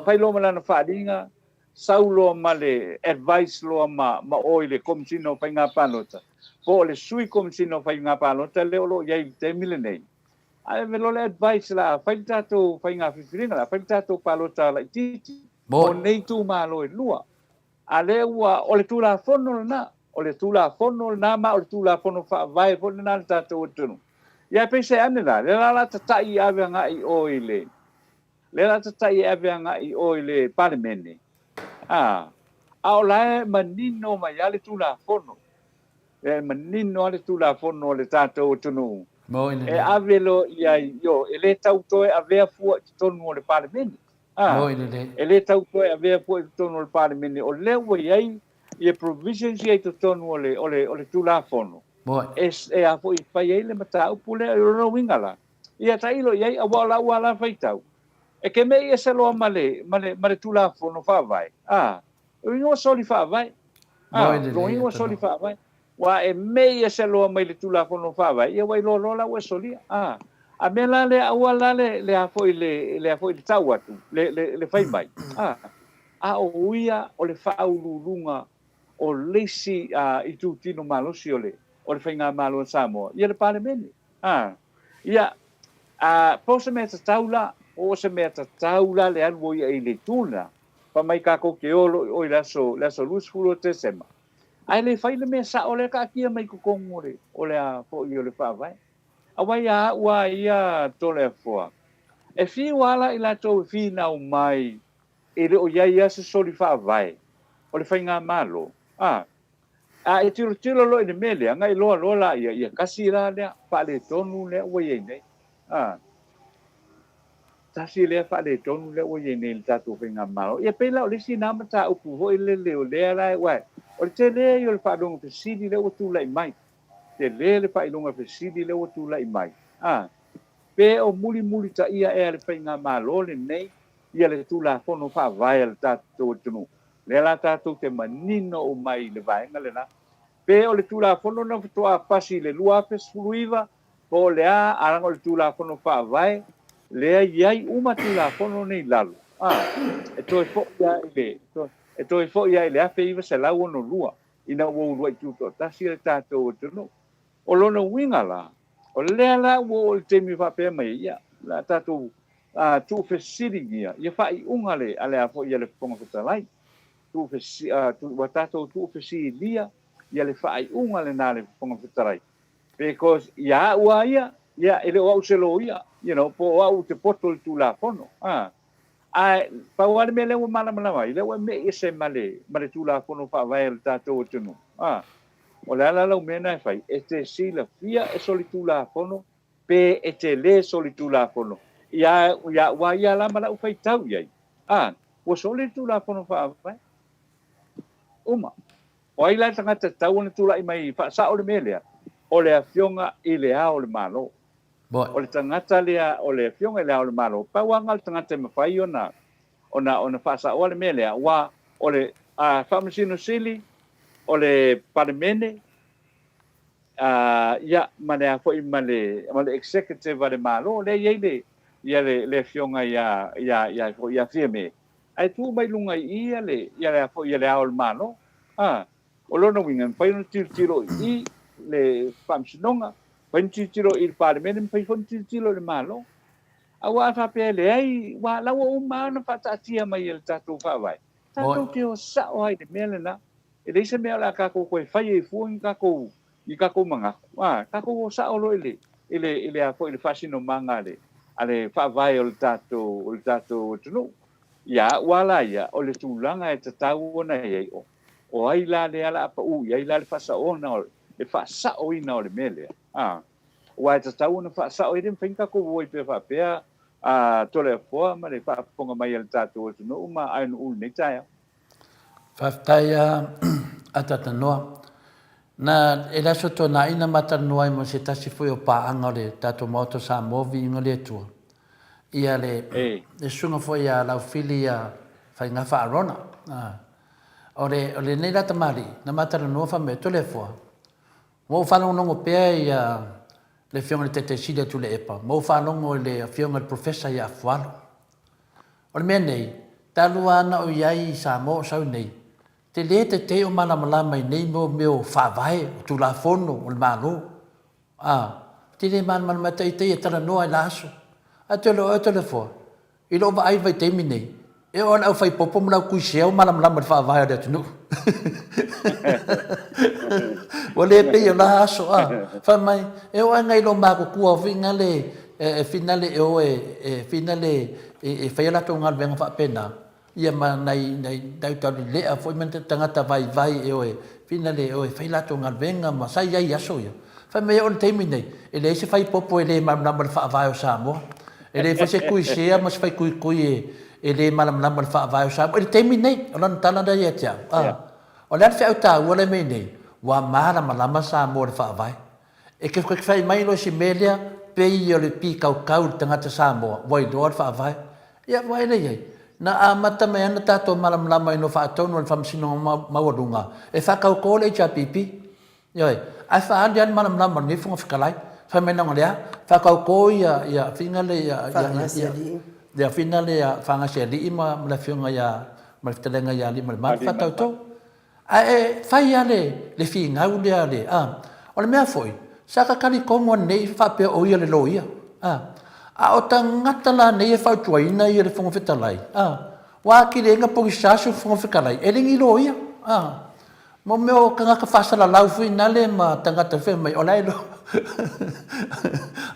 Fai loa ma lana faaaliga, sau loa ma le advice loa ma, ma o i le Komesina o Faiga Palota, po o le Sui Komesina o Faiga Palota lea o lo o i ai i le taimi lenei, Ae ave loa le advice la fai le tatou faiga filifiliga la fai le tatou palota laitiiti mo nei itumalo e lua. A lea ua o le Tulafono lena, o le Tulafono lena ma o le Tulafono Faavae foi lena a le tatou atunuu. Ia peiseai ane la, lea la o le a tatai e ave agai i o i le lea la tatai e ave agai i o i le Palemene, a, a o la e manino mai lava le Tulafono. E manino lava le Tulafono a le tatou atunuu e ave loa i ai, ioe, e le tau toe avea fua i totonu o le Palemene. A, e le tau toe avea fua i totonu o le Palemene, o lea ua i ai ia provisions ia i totonu o le, o le, o le Tulafono e, e a foi e fai ai le mataupu lea. O lona uiga la, ia tailo i ai, aua o lau lava la faitau, e te me'i ese loa ma le, ma le, ma le Tulafono Faavae, a, O igoa soli faavae. A, o igoa soli faavae. Ua e mei ese loa mai le Tulafono Faavae, ia ua iloa loa la ua e solia. A, a mea la lea, aua la le, le a foi le, le a foi le tau atu, le, le, le fai mai. A, a o ia o le faauluuluga o le isi a, itutino malosi o le, o le Faigamalo a Samoa, ia le Palemene. A, ia, a, po o se mea tatau la, po o se mea tatau la le alu o ia i le itu lena, Fai mai tatou te o loa i o i le aso, le aso 20 o Tesema, ae le fai le mea sao lea taatia mai i totonu o le, o le a foi o le Faavae. Aua ia au a ia Toleafoa, e fiu a la i latou e finau mai e le o i ai a se soli faavae o le Faigamalo, a, a e tilotilo loa i le mea lea, na iloa loa laia, ia tasi la lea faaletonu lea ua i ai nei, a. Tasi lea faaletonu lea ua i ai nei i le tatou Faigamalo. Ia pei la o le isi na mataupu foi lele o lea la, aua o le tele ia o le faailoga fesili lea ua tulai mai. Tele le faailoga fesili lea ua tulai mai. A, pe o mulimulitaia ea e le Faigamalo lenei ia le Tulafono Faavae a le tatou atunuu? Lea la tatou te manino uma ai i le vaega lena. Pe o le Tulafono na faatoa pasi i le 2019 Po o le a, a leaga o le Tulafono Faavae lea e i ai uma Tulafono nei i lalo, a, e toe foi lava i le, e toe foi lava i le 1962 ina ua uluai tutoatasi le tatou atunuu. O lona uiga la, o lea la ua oo i le taimi e faapea mai ai, ia, o le a tatou tuufesiligia ia faaiuga a le, a le a foi a le Fofoga Fetalai. Tuufesi, ua tatou tuufesilia ia le faaiuga lena a le Fofoga Fetalai. Because ia au a ia, ia e le o au se loia, you know, po o au ou te poto i le Tulafono. A, ae pau lava le mea lea ua malamalama ai, lea ua e me'i ese ma le, ma le Tulafono Faavae a le tatou atunuu. A, o le a la lau mea lena e fai? E te silafia e solitulafono pe e te le solitulafono. Ia, ia au a ia la ma lau faitau i ai. A, ua soli le Tulafono Faavae. Uma. O ai la le tagata e tatau ona tulai mai e faasao le mea lea? O le Afioga i Le Ao o le Malo. O le tagata lea, o le Afioga i Le Ao o le Malo, pau lava lena o le tagata e mafai ona, ona, ona faasaoa le mea lea, aua o le Faamasino Sili, o le Palemene, ia, ma le a foi, ma le, ma le Executive a le Malo, lea e i ai le, ia le, le Afioga ia, ia, ia, ia Fiame, Ae tuu mai luga i i le, ia le, ia le Ao o le Malo. A, o lona uiga, e mafai ona tilotilo i i, le Faamasinoga, mafai ona tilotilo i le Palemene, mafai foi ona tilotilo i le Malo. Aua a faapea e leai, aua la ua uma lava ona faataatia mai e le tatou Faavae, tatou te o sao lava i le mea lena. E leai se mea o le a tatou toe faia ai fua ni tatou, ni tatou manatu, a, tatou o sao loa i le, i le, i le a foi, i le faasinomaga a le, a le Faavae o le tatou, o le tatou atunuu. Ia au lava la ia, o le tulaga e tatau ona i ai, o, o ai la lea o le a pau i ai la le faasaoina o, le faasaoina o le mea lea, a, aua e tatau ona faasao, e le mafai ona tatou o ai pea faapea, a, Toleafoa ma le faafofoga mai a le tatou atunuu ma aenuu i lenei taeao. Faafetai a Tatanoa. Na, e le aso tuanai na ma talanoa ai ma se tasi foi o paaga o le tatou Maota o Samoa, Viiga le Atua. Ia le, le susuga foi ia Laufili ia Faigafa Arona. O le, o lenei la tamalii, na ma talanoa fai mai, Toleafoa, ua ou faalogologo pea ia le Afioga i le Taitai Sili a Tuilaepa, ma ou faalogo i le Afioga i le Professor ia Afualo. O le mea nei, talu lava ona ou i ai i Samoa o sau nei, te le tetee o malamalama i nei mea o mea o faavae, o Tulafono o le Malo. A, te le malamalama e taitai e talanoa i la aso. Ae te le o oe Toleafoa, i lou vaai i le vaitaimi nei, e oo lava i le aufaipopo ma le aukuisea ua malamalama i le faavae o le atunuu. Ua le pei o la aso, a. Fai mai, e oo lava i nai matutua foi na le e finale e o e finale e fai a latou galuega faapena, ia ma nai nai taulelea foi ma tagata vaivai e o e finale e o e fai latou galuega ma sa i ai i aso ia. Fai mai e oo i le taimi nei, e leai se faipopo e le malamalama i le faavae o Samoa. E leai foi se tuisea ma se faikuikui e le malamalama i le faavae o Samoa. I le taimi nei, o lana tala lea ia te au. A, o le a le feau taua lea e mei nei? Ua malamalama Samoa i le faavae. E te fai mai loa i si mea lea, pei o le pikaukau i le tagata Samoa, ua iloa le faavae. Ia, ua ele i ai. Na amata mai ana tatou malamalama ina ua faatonu e le Faamasinoga Maualuga e faatauto le HRPP. Ioe. Ae faaali lava le malamalama o lenei Fofoga Fetalai. Fai mai leaga o le a? Faatauto ia, ia fina le, ia, ia, ia, ia fina le ia Fagasialii ma, ma le Afioga ia, ma le Fetalaiga ia Aliimalemanu. Faatauto. Ae e fai lava le, le finau lea a le, a. O le mea foi, sa ta talitonu anei faapea o ia le loia, a. A o tagata la nei e fautuaina ia le Fofoga Fetalai, a. Ua atili ai na pogisa si Fofoga Fetalai, e le ni loia, a. Mo mea o tagata faasalalau foi nale ma tagata fai mai, o la e iloa.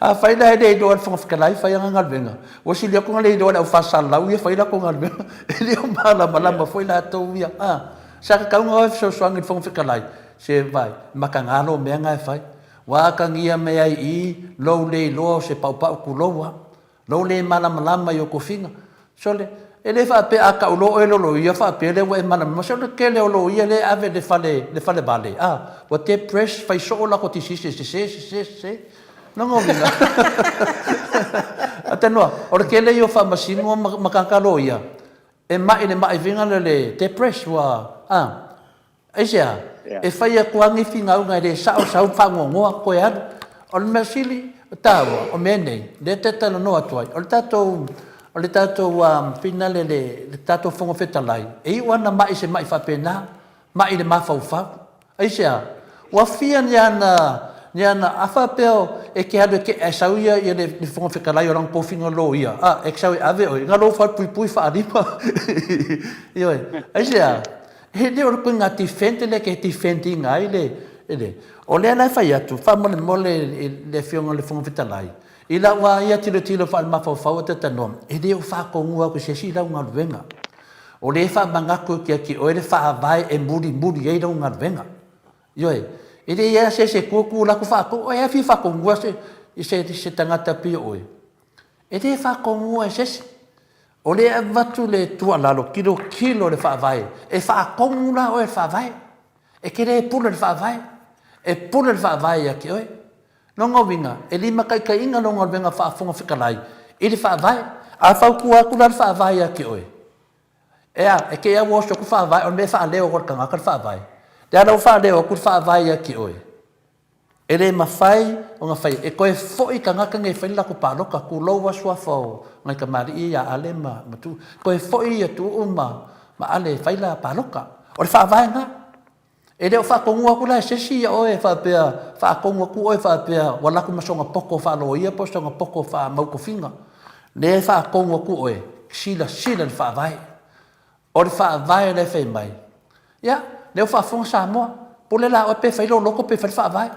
Afai la e le iloa e le Fofoga Fetalai fai ana galuega, ua sili atu ona le iloa e le au faasalalau ia fai latou galuega. E le o malamalama foi latou ia. A, sa tatau ona o e fesoasoani i le Fofoga Fetalai, se vaai, mataga lou mea na e fai. Ua atagia mai ai i i lou le iloa o se paupau tulou a. Lou le malamalama i ou tofiga. Sole, e le faapea a tau loa oe loloia faapea lea ua e malamalama. Sole, o le tele o loia lea e ave i le fale, le fale vale, a, ua depressed, fai soo latou tisisi e sese, sese, sese. Lona uiga, Atenoa, o le tele ia o faamasino ma, ma tagata loia, e mai le mai faiga lea o le depressed, ua, a. Aisea? E fai atu lava nei finauga e le sao sau faanoanoa toe alu. O le mea sili taua o mea nei, lea te talanoa atu ai, o le tatou, o le tatou finale le, le tatou Fofoga Fetalai, e iu lava na mai se mai faapena, mai i le mafaufau. Aisea? Ua fia ni ana, ni ana, a faapea e te alu e te e sau ia, ia le, le Fofoga Fetalai o lana tofiga loia, a, e te sau e ave oe, na lou falepuipui faalima. Ioe. Aisea? He leo le koinga defend lea ke defend ina ai le, le, o lea la e fai atu, faamolemole le Afioga i le Fofoga Fetalai, i lau lava ia tilotilo faalemafaufau a Tatanoa, e le o faatonuina atu e se isi lau galuega. O lea e faamanatu atu ia te oe le faavae e mulimuli ai lau galuega. Ioe, e le i ai lava se isi e tu atu latou faatonu, e a fia faatonuina se, se, se tagata pei o oe? E le faatonuina e se isi. O lea e avatu le tuualalo, tilotilo le Faavae, e faatonu la oe e le Faavae. E te le pule i le Faavae, e pule le Faavae ia te oe. Lona uiga, e limataitaiina lou galuega faa-Fofoga Fetalai i le Faavae. A fautua atu la le Faavae ia te oe, e a, e te au oso atu Faavae, o le mea e faaleo atu e le tagata le Faavae. Lea la ua faaleo atu le Faavae ia te oe. E le mafai ona fai e toe foi tagata nei e fai le latou palota, tulou a suafa o nai tamalii ia Ale ma Tuuu, toe foi ia Tuuu ma Ale e fai la palota. O le faavae lena. E le o faatonuina atu la e se isi ia oe faapea, faatonu atu oe faapea ua alu atu ma sona poto faaloia po o sona poto faamautofiga. Lea e faatonu atu oe, silasila i le Faavae. O le Faavae la e fai mai. Ia, lea ua faafofoga Samoa, pule la oe pe fai lou loto pe fai le Faavae.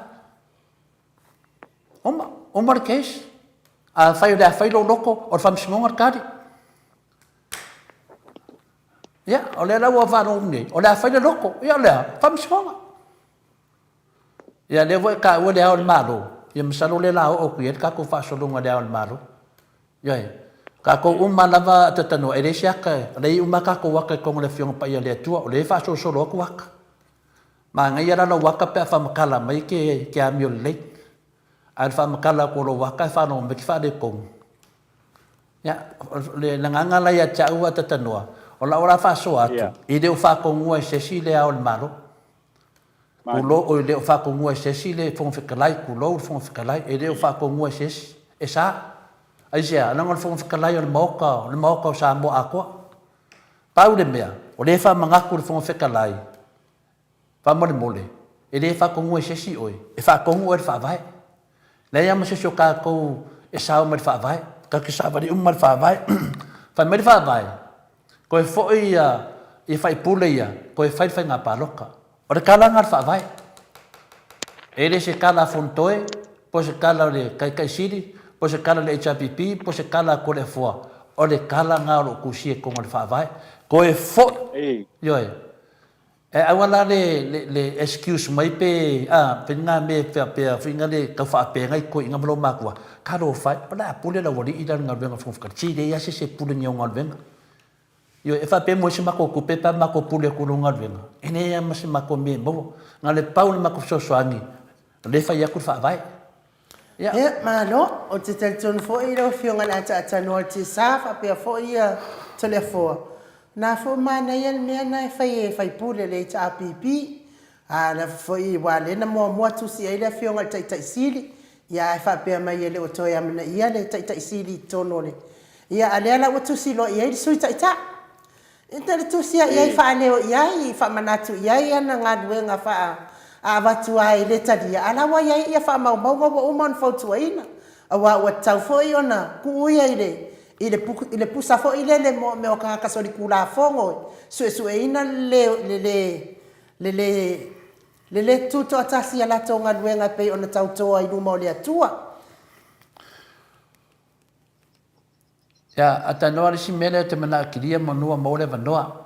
Uma, uma le case. Afai o le a fai lou loto, o le Faamasinoga le tali. Ia, o lea la ua faalogo nei, o le a fai le loto. Ia, o le a? Faamasinoga. Ia, lea foi e taua le Ao o le Malo. Ia, masalo o lea o le a oo atu i ai le tatou faasologa i le Ao o le Malo. Ioe. Tatou uma lava a talanoa, e leai se ata, o lea e i ai uma tatou ata i totonu o le Afioga Paia a le Atua, o lea e faasolosolo atu ata. Manaia la lau ata pe a faamatala mai ke, ke amio lelei. A o le faamatala atu o lou ata e faalogo mai ke faaletonu. Ia, o le agaga la ia te au a talanoa, o lau la faasoa atu, e le o faatonuina e se isi le Ao o le Malo. Tulou, oi, le o faatonuina e se isi le Fofoga Fetalai, tulou le Fofoga Fetalai, e le o faatonuina e se isi. E sa. Aisea? Leaga o le Fofoga Fetalai o le Maota, o le Maota o Samoa atoa. Pau le mea, o lea e faamanatu le Fofoga Fetalai, Faamolemole, e le faatonuina e se isi oe, e faatonu oe e le Faavae. Leai lava ma se isi o tatou e sao mai le Faavae. Tatou te savali uma i le Faavae. Fai mai le Faavae, toe foi ia faipule ia, toe fai le faiga palota. O le tala lena a le Faavae. E le o se tala a Fonotoe, po o se tala o le Taitai Sili, po o se tala a le HRPP, po o se tala a Toleafoa. O le tala lena o lo o tusia i totonu o le Faavae. Toe foi, ioe. E aua la le le excuse mai pe a pe ni na mea faapea foi na le tau faapegai koe i na ma lou matua, talofa e, o le a pule lau alii la i le galuega a le Fofoga Fetalai, se i leai lava se isi e pule i au galuega. Ioe, e faapea mo se matou tupe pe a matou pule atu i lou galuega, e leai lava ma se matou mea e maua. Na o le pau o le matou fesoasoani, o lea e fai atu le Faavae. Ia. Ia, malo. Ou te talitonu foi lau Afioga i le Ataatanoa o le TSA faapea foi Toleafoa, na foi manaia le mea na e fai e faipule le HRPP. A lava foi aua lea na muamua tusi ai le Afioga i le Taitai Sili, ia ae faapea mai e le o toe amanaia le Taitai Sili i totonu o le... Ia a lea la ua tusi loa i ai le Sui Taitai. E te tusi i ai faaleo i ai, faamanatu i ai ana galuega faa a avatu lava e le talia, a la ua i ai ia faamaumauga ua uma ona fautuaina, aua ua tatau foi ona tuu ia i le i le i le pusa foi lele mo mea o tagata solitulafono e suesueina le le le le le le tutoatasi i a latou galuega e pei ona tautoa i luma o le Atua. Ia, a talanoa le isi mea lea ou te manao e kilia manu a maua le avanoa.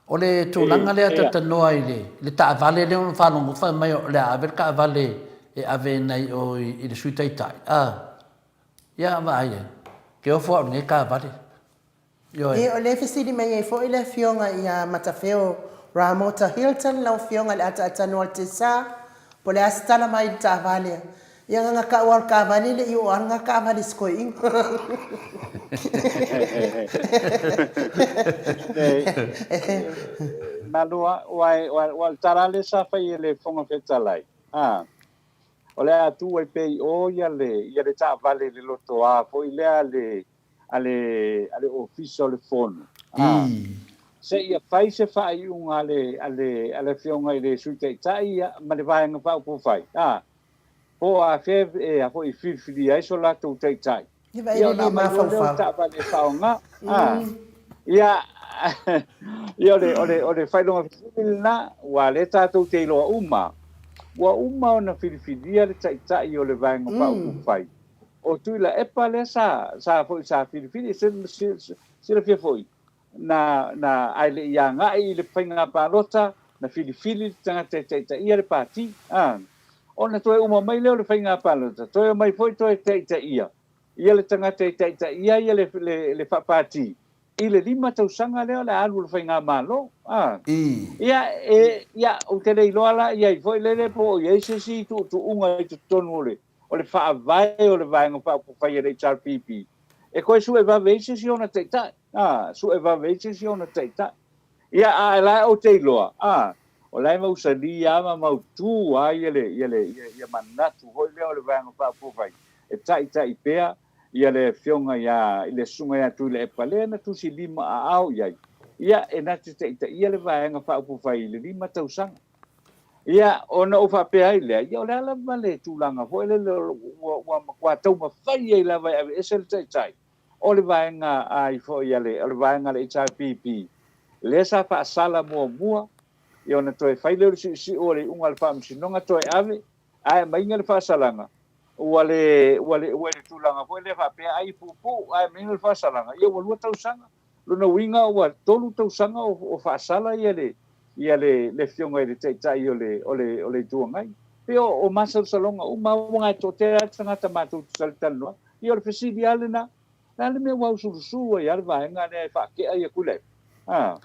O le tulaga lea ta talanoa i le, le taavale lea na faalogo fai mai o le a ave le taavale e ave nai o i le Sui Taitai, a, ia vaai ai, ke ofo au i lenei taavale. Ioe. Ia, o lea e fesili mai ai foi le Afioga ia Matafeo Ramota Hilton, lau Afioga i le Ataatanoa o le TSA, po o le a se tala mai i le taavale a. Ia na na tau lava o le taavale e le i oo lava lena taavale i se toeaina. Malo lava, aua o le tala lava lea sa fai e le Fofoga Fetalai, a, o le a tuu ai pea i o le taavale i le lotoa foi lea a le a le, a le Ofisa o le Fono, a, seia fai se faaiuga a le, a le, a le Afioga i le Sui Taitai ia, ma le Vaega Faaupufai, a, po o afea e, a foi, filifilia ai so latou Taitai. Ia, ona aumai loa lea o le taavale e faaaoga, a, ia, ia o le, o le, o le faailoga fesili lena, aua o lea tatou te iloa uma, ua uma ona filifilia le Taitai o le Vaega Faaupufai, O Tuilaepa lea sa, sa foi sa filifili, silafia foi, na, na, ae le i agai i le faiga palota, na filifili le tagata e taitaia le pati, a. Ona toe uma mai lea o le faiga palota, toe omai foi toe taitaia ia le tagata e taitaia ia le, le, le faapati i le 5 tausaga lea o le a alu o le faigamalo, a. Ia, e, ia, ou te le iloa la i ai foi lele po o i ai se isi tuutuuga i totonu o le, o le faavae o le Vaega Faaupufai a le HRPP, e toe sue vave ai se isi ona taitai, a, sue vave ai se isi ona taitai. Ia, a o la e ou te iloa, a, o la e mausali lava ma mautu lava ia le, ia le, ia, ia manatu foi lea o le Vaega Faaupufai e taitai pea ia le Afioga ia, i le Susuga ia Tuilaepa lea na tusi lima aao i ai, ia, e na te taitaia le Vaega Faaupufai i le 5 tausaga. Ia, ona ou faapea ai lea, ia o le a lava le tulaga foi lele ua, ua matua taumafai ai lava e aveese le Taitai o le vaega a ifo ia le, o le vaega a le HRPP, lea sa faasala muamua, ia ona toe fai lea o le siusiu o le iuga a le Faamasinoga toe ave, ae aumaiga le faasalaga, ua le, ua le, ua i le tulaga foi lea faapea ai e puupuu, ae aumaiga le faasalaga, ia ua 2 tausaga. Lona uiga ua 3 tausaga o faasala ia le ia le le afioga i le Taitai o le o le o le Itu Agai. Pei o o masalosaloga uma ua gae toatele lava tagata matou te talatalanoa. Ia o le fesili lava lena, le a le mea ua ausulusulu ai lava le vaega lea e faatea ia Tuilaepa? A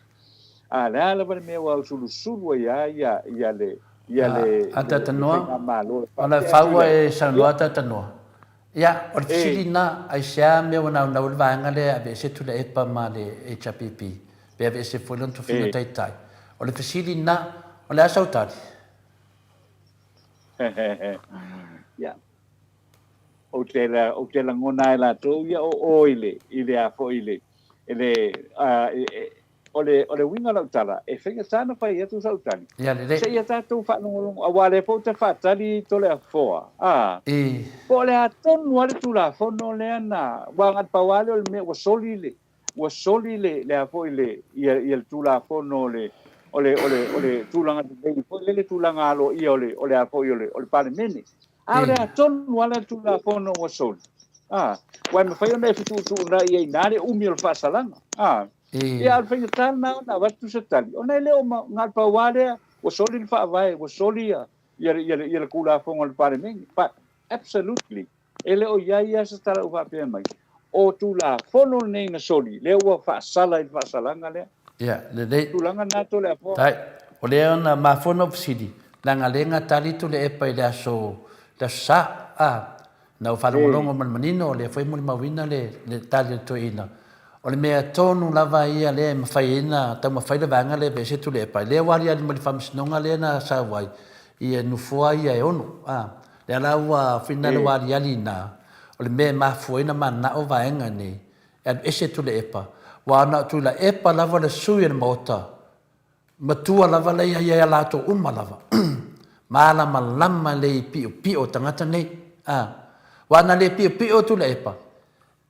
a le a lava le mea ua ausulusulu ai lava ia ia le ia le A le Tatanoa, faigamalo e o le faatea fau Tuilaepa? e saunoa Ia. Tatanoa. Ia, o le fesili lena, aisea mea ua naunau ai le vaega lea e aveese Tuilaepa ma le HRPP, pe aveese foi lona tofiga taitai? O le fesili lena, o le a sau tali? Ia, ou te, ou te lagona e latou ia o o i le, i le a foi i le, i le, O le, o le uiga o lau tala, e faigata ona fai atu sau tali, Ia lelei. seia tatou faalogologo, aua o lea foi ou te faatali Toleafoa, a, I. po o le a tonu lava le Tulafono lea na, aua na o le pau lava lea o le mea ua soli le, ua soli le, le a foi le, ia, ia le Tulafono o le, o le, o le, o le tulaga lelei foi lele, tulaga aloaia o le, o le a foi o le, o le Palemene. A o le a tonu lava le Tulafono ua soli, a, aua e mafai ona e fetuutuunai ai i ina le umi o le faasalaga, a. Ia, a o le faigata lena ona avatu se tali, ona e le o na o le pau lava lea, ua soli le Faavae, ua soli ia, ia, ia, ia le Tulafono a le Palemene. But, absolutely, e le o i ai lava se tala o faapea mai, o Tulafono lenei na soli, lea ua faasala i le faasalaga lea. Ia, lelei. Tulaga lena Toleafoa. Tai, o lea ona mafua ona ou fesili, leaga lea na tali Tuilaepa i le aso, le aso Sa, a, na ou faalogologo ma le manino, o lea foi e molimauina le, le tali a le toeaina. O le mea tonu lava ia lea e mafai ai ona taumafai le vaega lea e aveese Tuilaepa, lea ua aliali mai i le faamasinoga lea na sau ai, i nofoa ia e ono, a. Lea la ua finagalo ua aliali i ina, o le mea e mafua ai ona mananao vaega nei, e alu ese Tuilaepa, aua na o Tuilaepa lava le sui o le Maota, matua lava la ia ia latou uma lava, malamalama lelei i piopio o tagata nei, a. Aua ana le piopio Tuilaepa,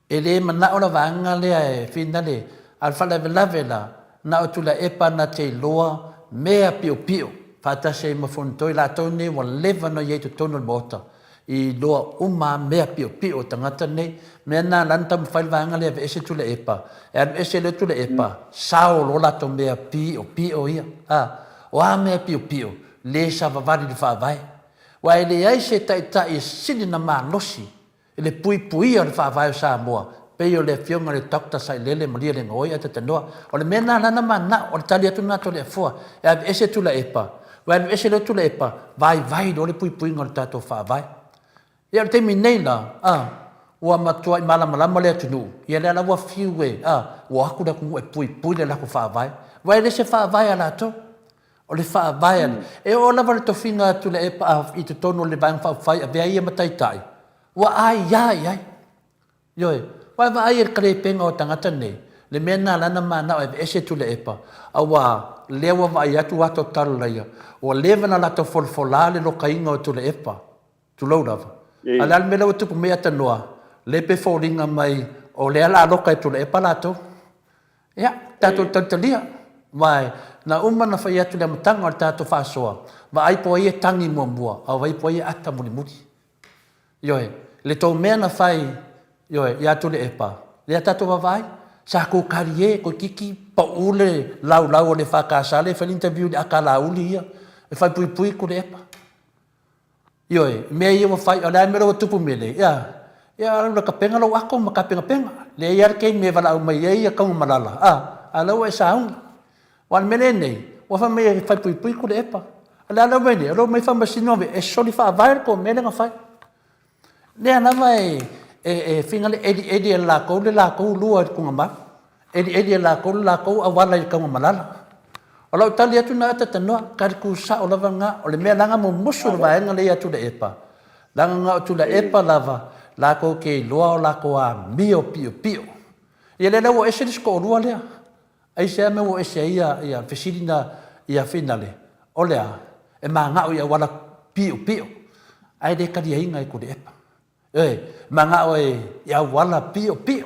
E le manao la vaega lea e finale, a o le faalavelave la, na o Tuilaepa na te iloa mea piopio faatasi ai ma Fonotoe, latou nei ua leva ona i ai i totonu o le Maota, i iloa uma a mea piopio o tagata nei. Mea na ala ai ona taumafai le vaega lea e aveese Tuilaepa, e alu ese loa Tuilaepa, sao loa latou mea piopio ia. A, o a mea piopio? Le savavali i le Faavae. Aua e leai se taitai e sili ona malosi i le puipuia o le Faavae o Samoa, pei o le Afioga i le Doctor Sailele Malielegaoi ae talanoa. O le mea lena lana manao, o le tali atu lena Toleafoa, e aveese Tuilaepa, ua alu ese loa Tuilaepa, vaivai loa le puipuiga o le tatou Faavae. Ia o le taimi nei la, a, ua matuai malamalama le atunuu, ia lea la ua fiu e, a, ua o atu le atunuu e puipui le latou Faavae, aua e le se Faavae a latou. O le Faavae a le, e oo lava i le tofiga a Tuilaepa i totonu o le Vaega Faaupufai avea ia ma Taitai, ua aia i ai. Ioe, ua e vaai i le kalepenga o tagata nei, le mea lena lana manao e aveese Tuilaepa, aua lea ua vaai atu ua tatalo laia, ua leva ona latou folafola le lokaina o Tuilaepa, tulou lava. A o le a le mea lea ua tupu mai ia Tanoa, lea pei foliga mai o lea la loka e Tuilaepa latou. Ia, tatou talitalia, aua na uma ona fai atu i le amataga o le tatou faasoa, vaai po o ai e tagi muamua, a o ai po o ai e ata mulimuli. Ioe, le tou mea na fai, ioe, ia Tuilaepa, lea tatou vaavaai, sa tou talie, toeitiiti pau le laulau o le EFKS lea e fai le interview i le akalauli ia, e faipuipui Tuilaepa. Ioe, mea ia ua fai, o le a le mea lea ua tupu mai nei? Ia, ia alu e tapena lou ato ma tapenapena. Leai lava le taimi e valaau mai ai ia Tanumalala, a, a o lea ua e sauni. Aua o le mea lea e nei, ua fai mai e faipuipui Tuilaepa. O le a le mea nei? O lea ua omai faamasino ave e soli faavae le tou mea lea na fai. Lea lava e, e, e finagalo elieli e latou le latou lua i le tuugamau. Elieli e latou le latou auala i le taugamalala. O lau tali atu na Atatanoa, tali tu sao lava na. O le mea leaga mumusu le vaega lea ia Tuilaepa, leaga na o Tuilaepa lava latou te iloa o latou amio piopio. Ia lea la ua ese le isi toalua lea. Aisea mea ua ese ai ia, ia fesili na ia Finale? O le a? E magao i auala piopio, ae le taliaina e Tuilaepa. Ioe, e magao i auala piopio,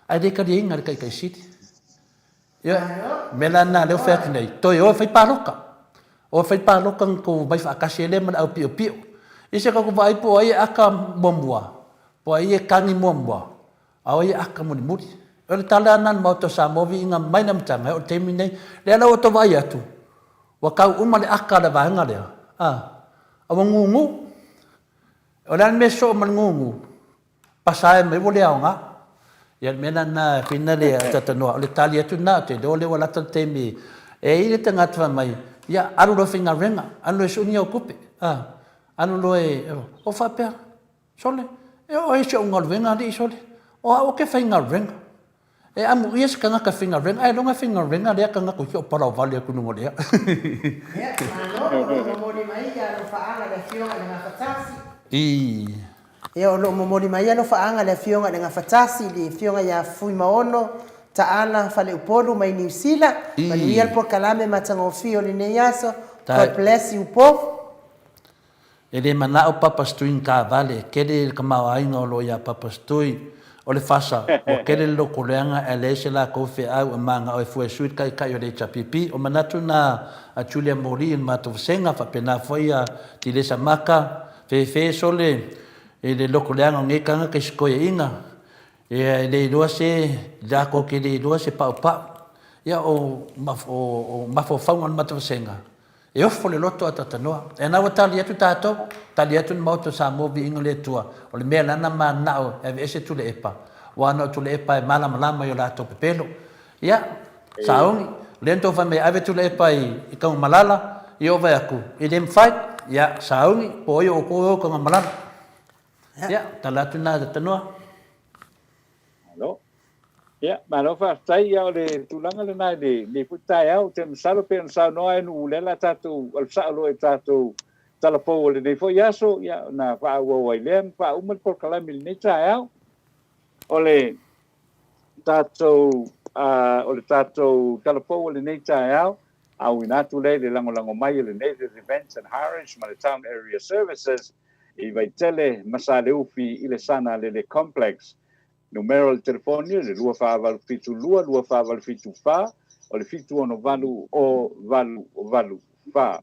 ae le taliaina e le Taitai Sili. Ioe, o le mea la lena o lea ua fai atu nei, toe o e fai palota. O e fai palota na tou omai faatasi ai lea ma le au piopio. I se tatou vaai po o ai e aka muamua, po o ai e tagi muamua, a o ai e aka mulimuli. O le tala lena a le Maota o Samoa viiga mai le amataga e oo i le taimi lenei. Lea la ua outou vaai atu, ua tau uma le aka a le vaega lea, a, a ua gugu. O le a le mea e soo ma le gugu? Pasa e mai ua le aoga. Ia le mea la lena e fina le talatalanoa, o le tali atu lena, ou te iloa o lea ua lata le taimi e i ai le tagata fai mai, ia alu loa e faigaluega, alu loa e sue ni au tupe, a, alu loa e, ou faapea, sole, e oo ai si ou galuega alii sole, o au ou te faigaluega. E amuia se tagata faigaluega, ailoga e faigaluega lea tagata i si ou palaovale atu i luga o le ea. Ia, malo, o lo o momoli mai ia alofaaga le Afioga i le Gafatasi. I. Ia, o lo o momoli mai alofaaga le Afioga i le Gafatasi, le Afioga ia Fuimaono Taala Faleupolu mai Niu Sila. I. Manuia le polokalame matagofie o lenei aso. God bless you both. E le manao Papa Stui ni taavale, e tele le tamaoaiga o lo o iā Papa Stui. O le fasa, ua tele le lotoleaga ae leai se latou feau e manao e fua e sui le taitai o le HRPP. O manatu na a Julia Moli i le matou vasega, faapena foi a Tilesa Maka, Fefe sole i le lotoleaga o nei tagata i se toeaiina, ia e le iloa se, latou te le iloa se paupau. Ia o mafaufauga o le matou vasega, E ofo le loto a Tatanoa. E ana ua tali atu tatou, tali atu le Maota o Samoa viiga le Atua, o le mea lana manao e aveese Tuleepa, ua ana o Tuleepa e malamalama i o latou pepelo. Ia, sauni, o lea na tou fai mai e ave Tuleepa i Tanumalala, ia ou vaai atu, e le mafai, ia, sauni, po o ai o outou e o i Tanumalala. Ia, tala atu lena Tatanoa. Malo. Ia, malo faafetai. Ia, o le tulaga lena i lenei foi taeao. Ou te masalo pei ona saunoa Nu'u, lea o le a tatou alu sao loa i tatou tala fou o lenei foi aso, ia, ona faaauau ai lea ma faauma le polokalame i lenei taeao. O le tatou, o le tatou tala fou o lenei taeao, auina atu lea i le lagolago mai a le Native Events and Hireage ma le Town Area Services i Vaitele ma Saleufi i le Sana Lele Complex. Numera o le telefoni o le 2472 2474 o le 768 o 884.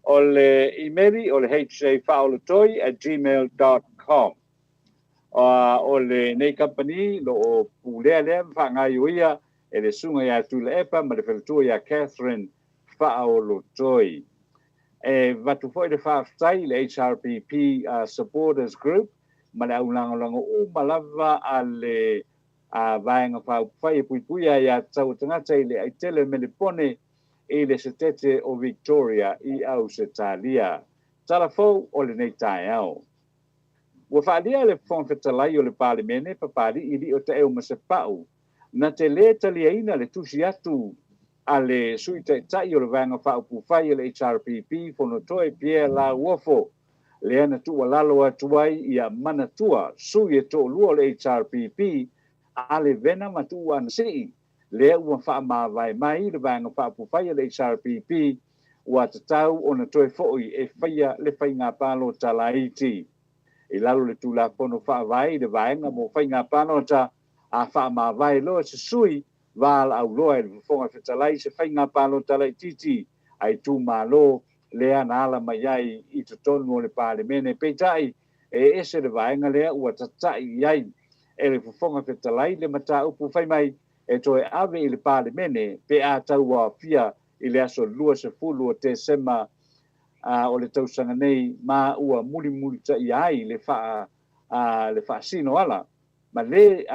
O le imeli o le hfaaolotoi@gmail.com. O lenei kamupani lo o pulea lea ma faagaioia e le Susuga ia Tuilaepa ma le faletua ia Catherine Faaolotoi. E avatu foi le faafetai i le HRPP Supporters Group ma le au lagolago uma lava a le Vaega Faaupufai e Puipuia Aiatatau a Tagata i le Aitele o Melepone i le Setete o Victoria i Ausetalia. Tala fou o lenei taeao. Ua faaalia e le Fofoga Fetalai o le Palemene, Papalii Lio Taeu Masepau, na te lē taliaina le tusi atu a le Sui Taitai o le Vaega Faaupufai a le HRPP, Fonotoe Pierre Lauofo, lea na tuualalo atu ai ia manatua sui e toalua o le HRPP, Ale Vena ma Tuua Anasii, lea ua faamavae mai le Vaega Faaupufai a le HRPP, ua tatau ona toe foi e faia le faiga palota laiti. I lalo o le Tulafono Faavae i le Vaega mo Faiga Palota, a faamavae loa se sui valaau loa e le Fofoga Fetalai se faiga palota laitiiti a itumalo lea na ala mai ai i totonu o le Palemene. Peitai, e ese le vaega lea ua tatai i ai e le Fofoga Fetalai le mataupu fai mai e toe ave i le Palemene pe a tauaofia i le aso 20 o Tesema o le tausaga nei ma ua mulimulitaia ai le faasino ala ma le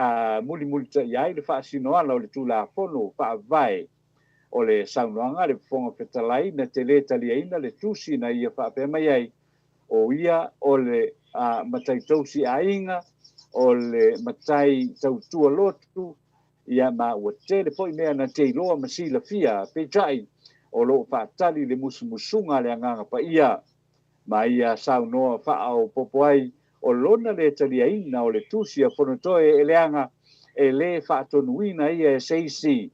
mulimulitaia ai le faasinoala o le Tulafono Faavae o le saunoaga a le Fofoga Fetalai na te lē taliaina le tusi na ia faapea mai ai, O ia o le matai tausi aiga, o le matai tautua lotu, ia ma ua tele foi mea na te iloa ma silafia, peitai o lo o faatali le musumusuga a le Agaga Paia. Ma ia saunoa faaopoopo ai o lona lē taliaina o le tusi a Fonotoe e leaga e lē faatonuina ia e se isi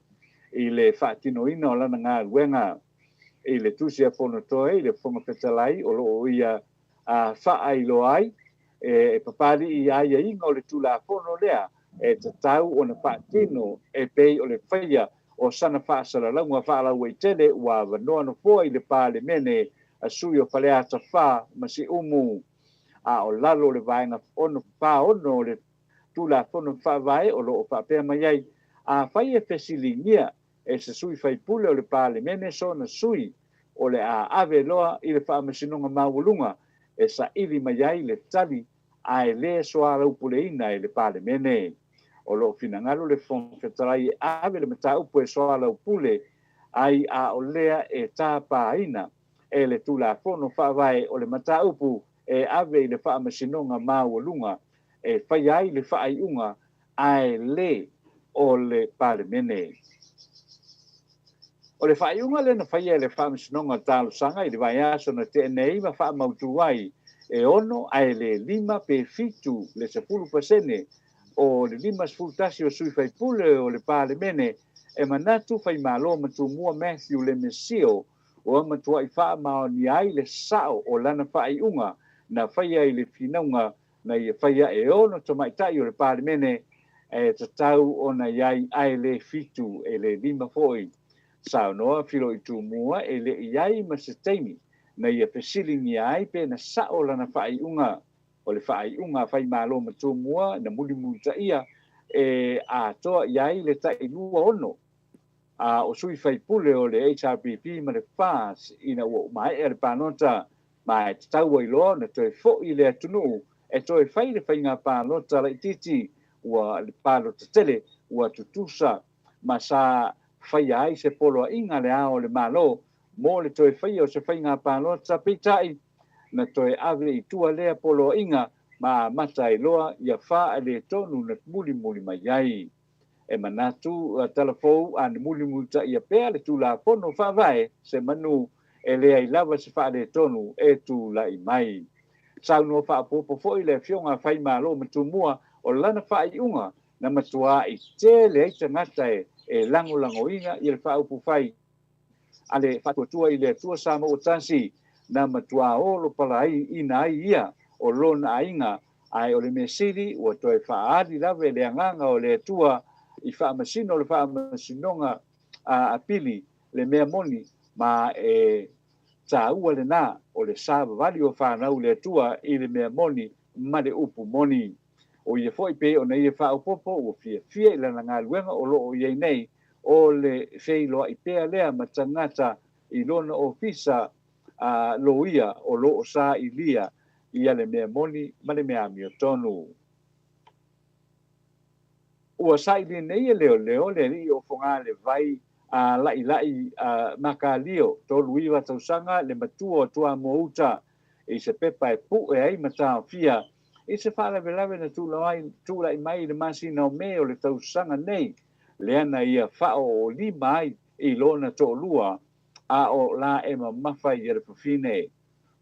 i le faatinoina o lana galuega. I le tusi a Fonotoe i le Fofoga Fetalai o lo o ia faailoa ai e Papalii aiaiga o le Tulafono lea e tatau ona faatino e pei o le faia o sana faasalalauga faalauaitele ua avanoa nofoa i le Palemene a sui o Faleata 4 ma Siumu. A o lalo o le Vaega 46 o le Tulafono Faavae o lo o faapea mai ai, afai e fesiligia e se sui faipule o le Palemene sona sui, o le a ave loa i le Faamasinoga Maualuga e saili mai ai le tali ae le soalaupuleina e le Palemene. O lo o finagalo le Fofoga Fetalai e ave le mataupu e soalaupule ai a o lea e tapaina e le Tulafono Faavae o le mataupu e ave i le Faamasinoga Maualuga e faia ai le faaiuga ae le o le Palemene. O le faaiuga lea na faia e le Faamasinoga o Talosaga i le vaiaso na tea nei ma faamautu ai e 6 ae le 5 pe 7 le 10% o le 51 o sui faipule o le Palemene e manatu Faimalo ma Tumua Matthew Lemesio ua matuai faamaonia ai le sao o lana faaiuga na faia i le finauga na ia faia e 6 tamaitai o le Palemene e tatau ona i ai ae le 7 e le 5 foi. Saunoa Filoi Tumua e le i ai ma se taimi na ia fesiligia ai pe na sao lana faaiuga. O le faaiuga a Faimalo ma Tumua na mulimulitaia e atoa i ai le tai 26 a o sui faipule o le HRPP ma le FAS ina ua maea le palota, ma e tatau ai loa ona toe foi le atunuu e toe fai le faiga palota laitiiti ua le palota tele ua tutusa ma sa faia ai se poloaiga a le Ao o le Malo mo le toe faia o se faiga palota, peitai na toe ave i tua lea poloaiga ma amata ai loa ia faaletonu na mulimuli mai ai. E manatu Talafou a na mulimulitaia pea le Tulafono Faavae se manu e leai lava se faaletonu e tulai mai. Saunoa faaopoopo foi le Afioga a Faimalo ma Tumua o lana faaiuga na matuai tele ai tagata e lagolagoina ia le faaupufai a le Faatuatua i le Atua Samoa Tasi na matuā olopalaiina ai ia o lona aiga, ae o le mea sili ua toe faaali lava e le agaga o le Atua i faamasino o le Faamasinoga a Apili le mea moni ma e taua lena o le savavali o fanau i le Atua i le mea moni ma le upu moni. O ia foi pei ona ia faaopoopo ua fiafia i lana galuega o lo o i ai nei o le feiloai pea lea ma tagata i lona ofisa a loia o lo o sailia ia le mea moni ma le mea amiotonu. Ua saili nei e leoleo le alii o Fogalevai a Lailai a Makalio, 39 tausaga, le matua o Tuamoa Uta, i se pepa e pue ai ma taofia i se faalavelave na tulai mai i le masina o Me o le tausaga nei, lea na ia faaoolima ai i lona toalua a o la e mamafa ia le fafine.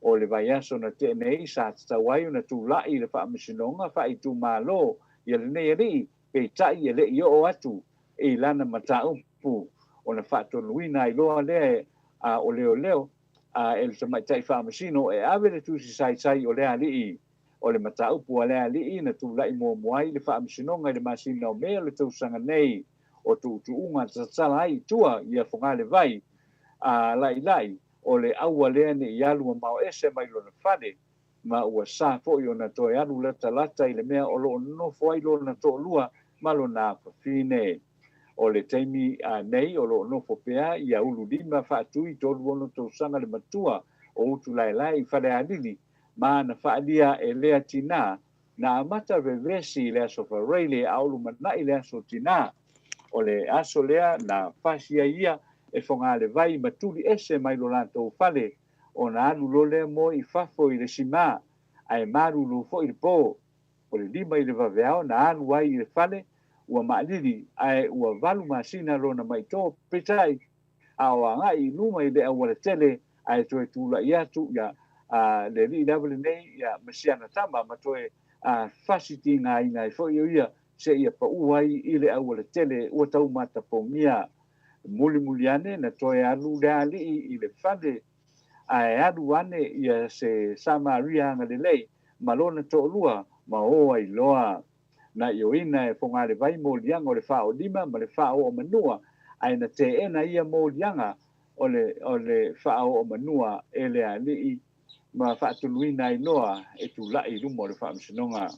O le vaiaso na tea nei sa tatau ai ona tulai i le Faamasinoga faaitumalo ia lenei alii, peitai e le i oo atu i lana mataupu ona faatonuina ai loa lea a o leoleo a e le tamaitai faamasino e ave le tusi saisai o le alii. O le mataupu a le alii na tulai muamua ai i le Faamasinoga i le masina o Me o le tausaga nei, o tuutuuga tatala ai i tua ia Fogalevai a Lailai o le aua lea ne i alu mamao ese mai lona fale, ma ua sa foi ona toe alu latalata i le mea o lo o nofo ai lona toalua ma lona afafine. O le taimi nei o lo o nofo pea ia Ululima Faatui 36 tausaga le matua o Utulaelae i Falealili ma na faaalia e lea tinā na amata vevesi i le aso Faraile a o lumanai le aso tinā. O le aso lea na fasi ai ia e Fogalevai ma tuli ese mai lo latou fale ona alu loa lea moe i fafo i le simā ae malulu foi le pō. O le 5 i le vaveao na alu ai i le fale ua maalili ae ua 8 masina lona maitō, peitai a o agai i luma i le aualatele ae toe tulai atu ia le alii lava lenei ia ma siana tama ma toe fasi tigaina ai foi o ia seia pau ai i le aualatele ua taumatapogia. Mulimuli ane na toe alu le alii i le fale, ae alu ane ia se Samaria agalelei ma lona toalua ma o ai loa. Na ioina e Fogalevai moliaga o le faaolima ma le faaoomanua, ae na teena ia moliaga o le o le faaoomanua e le alii ma faatuluina ai loa e tulai i luma o le faamasinoga.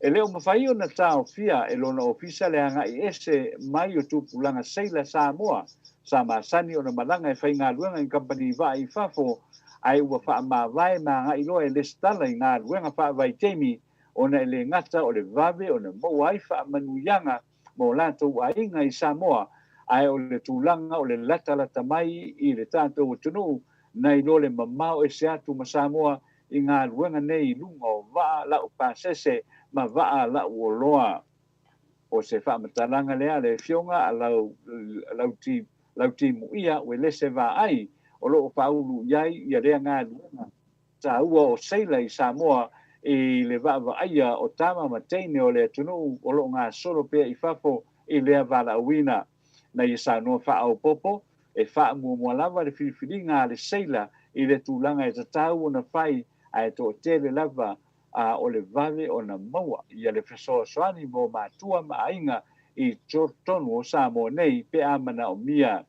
E le o mafai ona taofia e lona ofisa le agai ese mai o tupulaga seila Samoa sa masani ona malaga e faigaluega i kamupani vaa i fafo, ae ua faamavae ma agai loa e lesitala i galuega faavaitaimi ona e le gata o le vave ona maua ai faamanuiaga ma o latou aiga i Samoa, ae o le tulaga o le latalata mai i le tatou atunuu nai lo le mamao ese atu ma Samoa i galuega nei i luga o vaa lau pasese ma vaa lau oloa. O se faamatalaga lea a le Afioga a Lauti Lautimuia Uelese Vaai o lo o faaulu i ai ia lea galuega taua o seila i Samoa i le vaavaaia o tama ma teine o le atunuu o lo o gasolo pea i fafo i lea valaauina. Na ia saunoa faaopoopo, e faamuamua lava le filifiliga a le seila i le tulaga e tatau ona fai ae toatele lava a o le vave ona maua ia le fesoasoani mo matua ma aiga i totonu o Samoa nei pe a manaomia.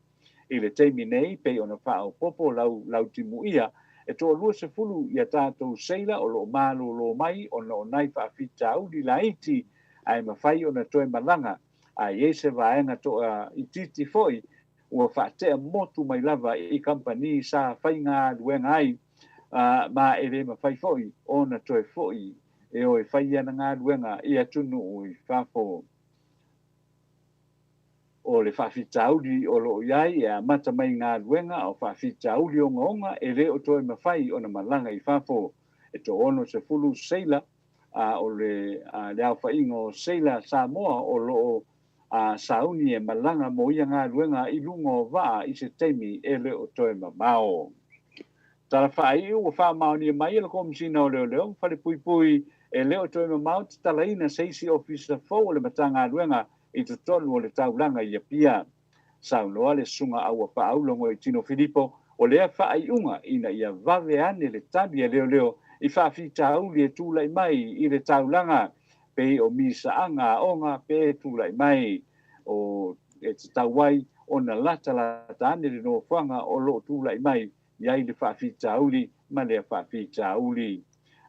I le taimi nei, pei ona faaopoopo lau Lautimuia, e toalua sefulu ia tatou seila o lo o malolo mai ona o nai faafitauli laiti ae mafai ona toe malaga, a i ai se vaega toaitiiti foi ua faatea motu mai lava i kamupani sa faigaluega ai, ma e le mafai foi ona toe foi e o e fai ana galuega i atunuu i fafo. O le faafitauli o lo o i ai e amata mai galuega o faafitauli ogaoga e le o toe mafai ona malaga i fafo. E toaono sefulu seila a o le le aofaiga o seila Samoa o lo o sauni e malaga mo ia galuega i luga o vaa i se taimi e le o toe mamao. Tala faaiu, ua faamaonia mai e le Komesina o Leoleo ma Falepuipui e le o toe mamao tatalaina se isi ofisa fou o le Matagaluega i totonu o le taulaga i Apia. Saunoa le Susuga Auapaau Logoitino Filipo, o lea faaiuga ina ia vave ane le tali a leoleo i faafitauli e tulai mai i le taulaga, pei o misaaga aoga pe tulai mai o e tatau ai ona latalata ane le nofoaga o lo o tulai mai i ai le faafitauli ma lea faafitauli.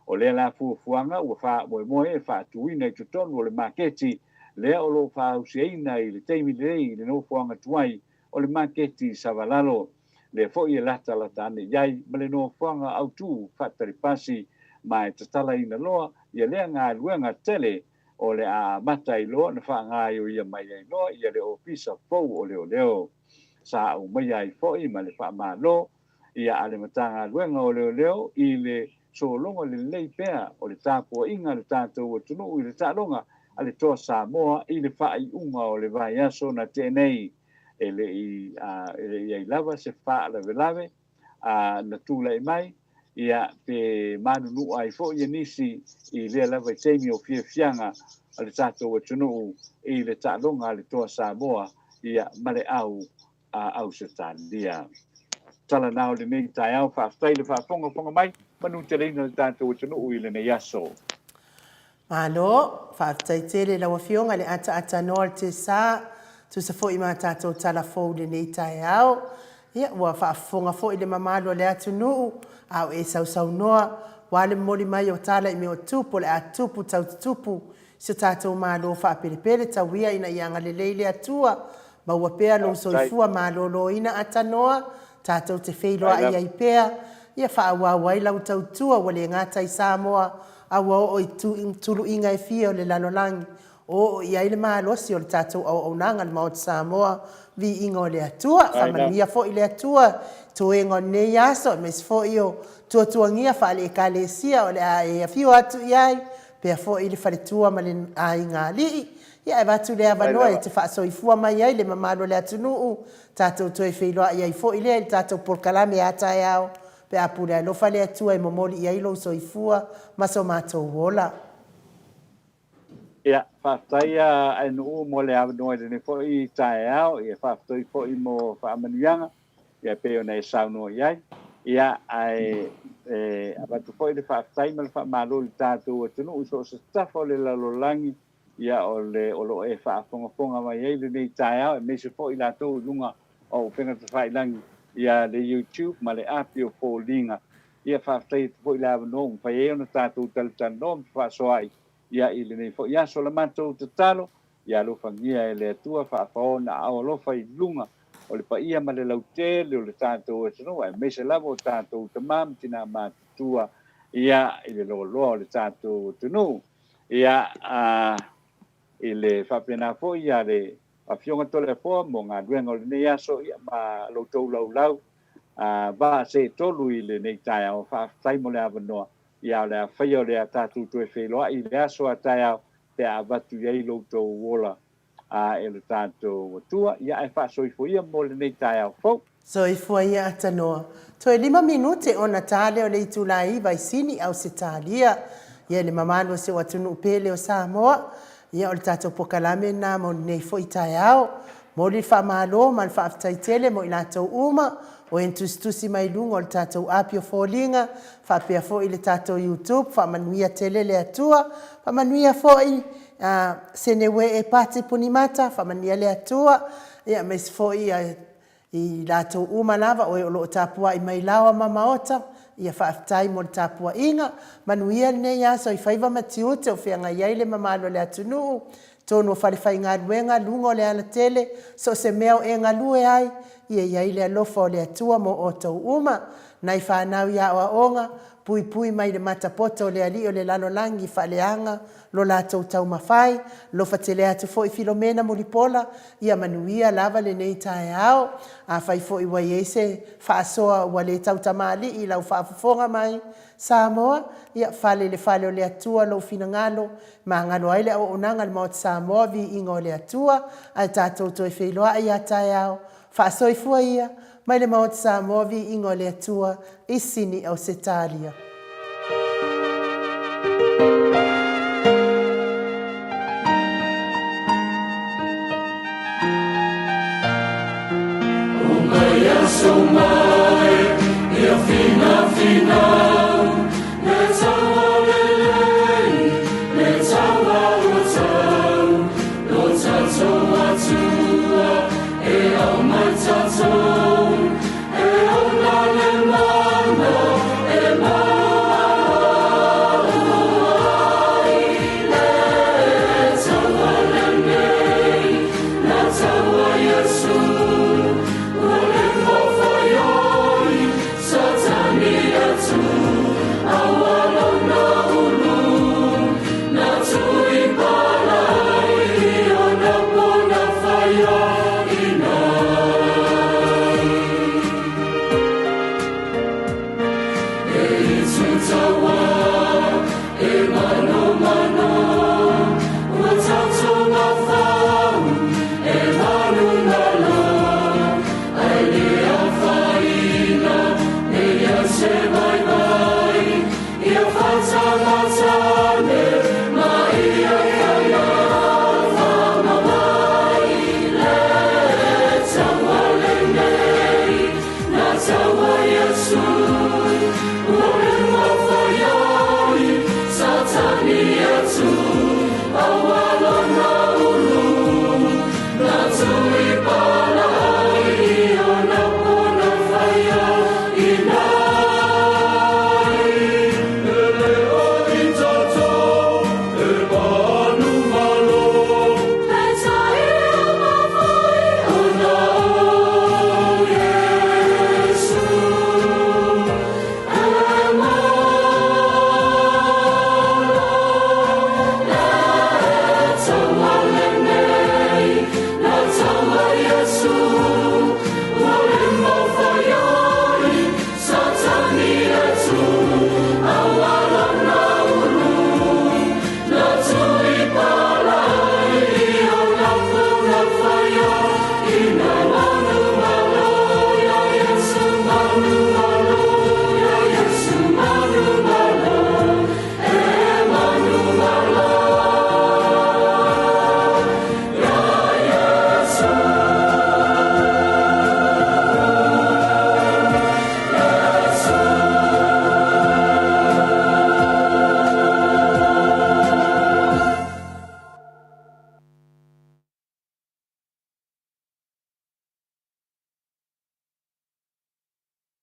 O lea la fuafuaga ua faamoemoe e faatuina i totonu o le maketi lea o lo o faausiaina i le taimi lenei i le nofoaga tuai o le maketi i Savalalo, lea foi e latalata ane i ai ma le nofoaga autu faatalipasi ma e tatalaina loa ia lea galuega tele o le a amata ai loa ona faagaioia mai ai loa ia le ofisa fou o leoleo. Sa aumaia ai foi ma le faamalo ia a le Matagaluega o Leoleo i le sologa lelei pea o le tapuaiga a le tatou atunuu i le taaloga a le Toa Samoa i le faaiuga o le vaiaso na tea nei. E le i i ai lava se faalavelave na tulai mai, ia, pe manunua ai foi nisi i lea lava taimi o fiafiaga a le tatou atunuu i le taaloga a le Toa Samoa ia, ma le au a Ausetalia. Tala na o lenei taeao, faafetai le faafogafoga mai, manuteleina le tatou atunuu i lenei aso. Malo, faafetai tele i lau Afioga i le ataatanoa o le Tesa, tusa foi ma tatou tala fou i lenei taeao. Ia, ua faafofoga foi le mamalu o le atunuu, a o e sausaunoa, aua le momoli mai o tala i mea o tupu o le a tupu tau tutupu i so tatou Malo faapelepele tau ia ina ia agalelei le Atua Maua pea lou soifua maloloina atanoa, tatou te feiloai ai pea, ia faaauau ai lau tautua ua le gata i Samoa, a ua oo i tuluiga e fia o le lalolagi, o oo i ai le malosi o le tatou auaunaga le Maota Samoa, viiga o le Atua. Faamanuia foi le Atua i toega o lenei aso, aemaise foi o tuatuagia faale-Ekalesia o le a e afio atu i ai, pea foi i le faletua ma le aiga alii. Ia e avatu le avanoa e te faasoifua mai ai le mamalu o le atunuu, tatou toe feiloai ai foi lea i le tatou polokalame a taeao, pe a pule alofa le Atua e momoli i ai lou soifua ma so matou ola. Ia, faafetai a Ainuu mo le avanoa i lenei foi taeao, ia faafetai foi mo faamanuiaga, ia pei ona e saunoa i ai. Ia, ae e avatu foi le faafetai ma le faamalo i le tatou atunuu i so o se tafa o le lalolagi, ia o le o lo o e faafogafoga mai ai lenei taeao, aemaise foi i latou i luga o upega tafailagi, ia le YouTube ma le api o foliga. Ia faafetai atu foi i le avanoa ua mafai ai ona tatou talatalanoa ma fefaasoaai ia i lenei foi aso. La matou tatalo, ia alofagia e le Atua faafaoa na aao alofa i luga o le paia ma le lautele o le tatou atunuu, aemaise lava o tatou tama ma tina matutua ia i le loaloa o le tatou atunuu. Ia, a, i le faapena foi ia le Afioga Toleafoa mo galuega o lenei aso, ia ma lo outou laulau a vaa seetolu i lenei taeao. Faafetai mo le avanoa. Ia, o le a faia o le a tatou toe feiloai i le aso a taeao pe a avatu i ai lo outou ola a e le tatou Atua. Ia, ae faasoifua ia mo lenei taeao fou. Soifua ia Atanoa. Toe 5 minute ona ta lea o le itula e 9 i Sini, Ausetalia. Ia le mamalu o si ou atunuu pele o Samoa, ia o le tatou pokalame lena mo lenei foi taeao. Momoli le faamalo ma le faafetai tele mo i latou uma o e na tusitusi mai luga o le tatou api o foliga, faapea foi le tatou YouTube. Faamanuia tele le Atua. Faamanuia foi Seneue e Pati Punimata, faamanuia le Atua. Ia aemaise foi i latou uma lava o e o lo o tapuai mai laoa ma maota, ia faafetai mo le tapuaiga. Manuia lenei aso i faiva ma tiute o feagai ai le mamalu o le atunuu, totonu o falefaigaluega, luga o le alatele, so o se mea o e galue ai, ia i ai le alofa o le Atua mo outou uma. Nai fanau i aoaoga, puipui mai le matapoto o le alii o le lalolagi faaleaga lo latou taumafai. Alofa tele atu foi Filomena Mulipola, ia manuia lava lenei taeao. Afai foi ua i ai se faasoa ua le tautamalii i lau faafofoga mai Samoa, ia fale i le fale o le Atua lou finagalo, magalo ai le auaunaga a le Maota Samoa, viiga o le Atua, ae tatou toe feiloai a taeao. Faasoifua ia mai le Maota Samoa, viiga o le Atua i Sini Ausetalia.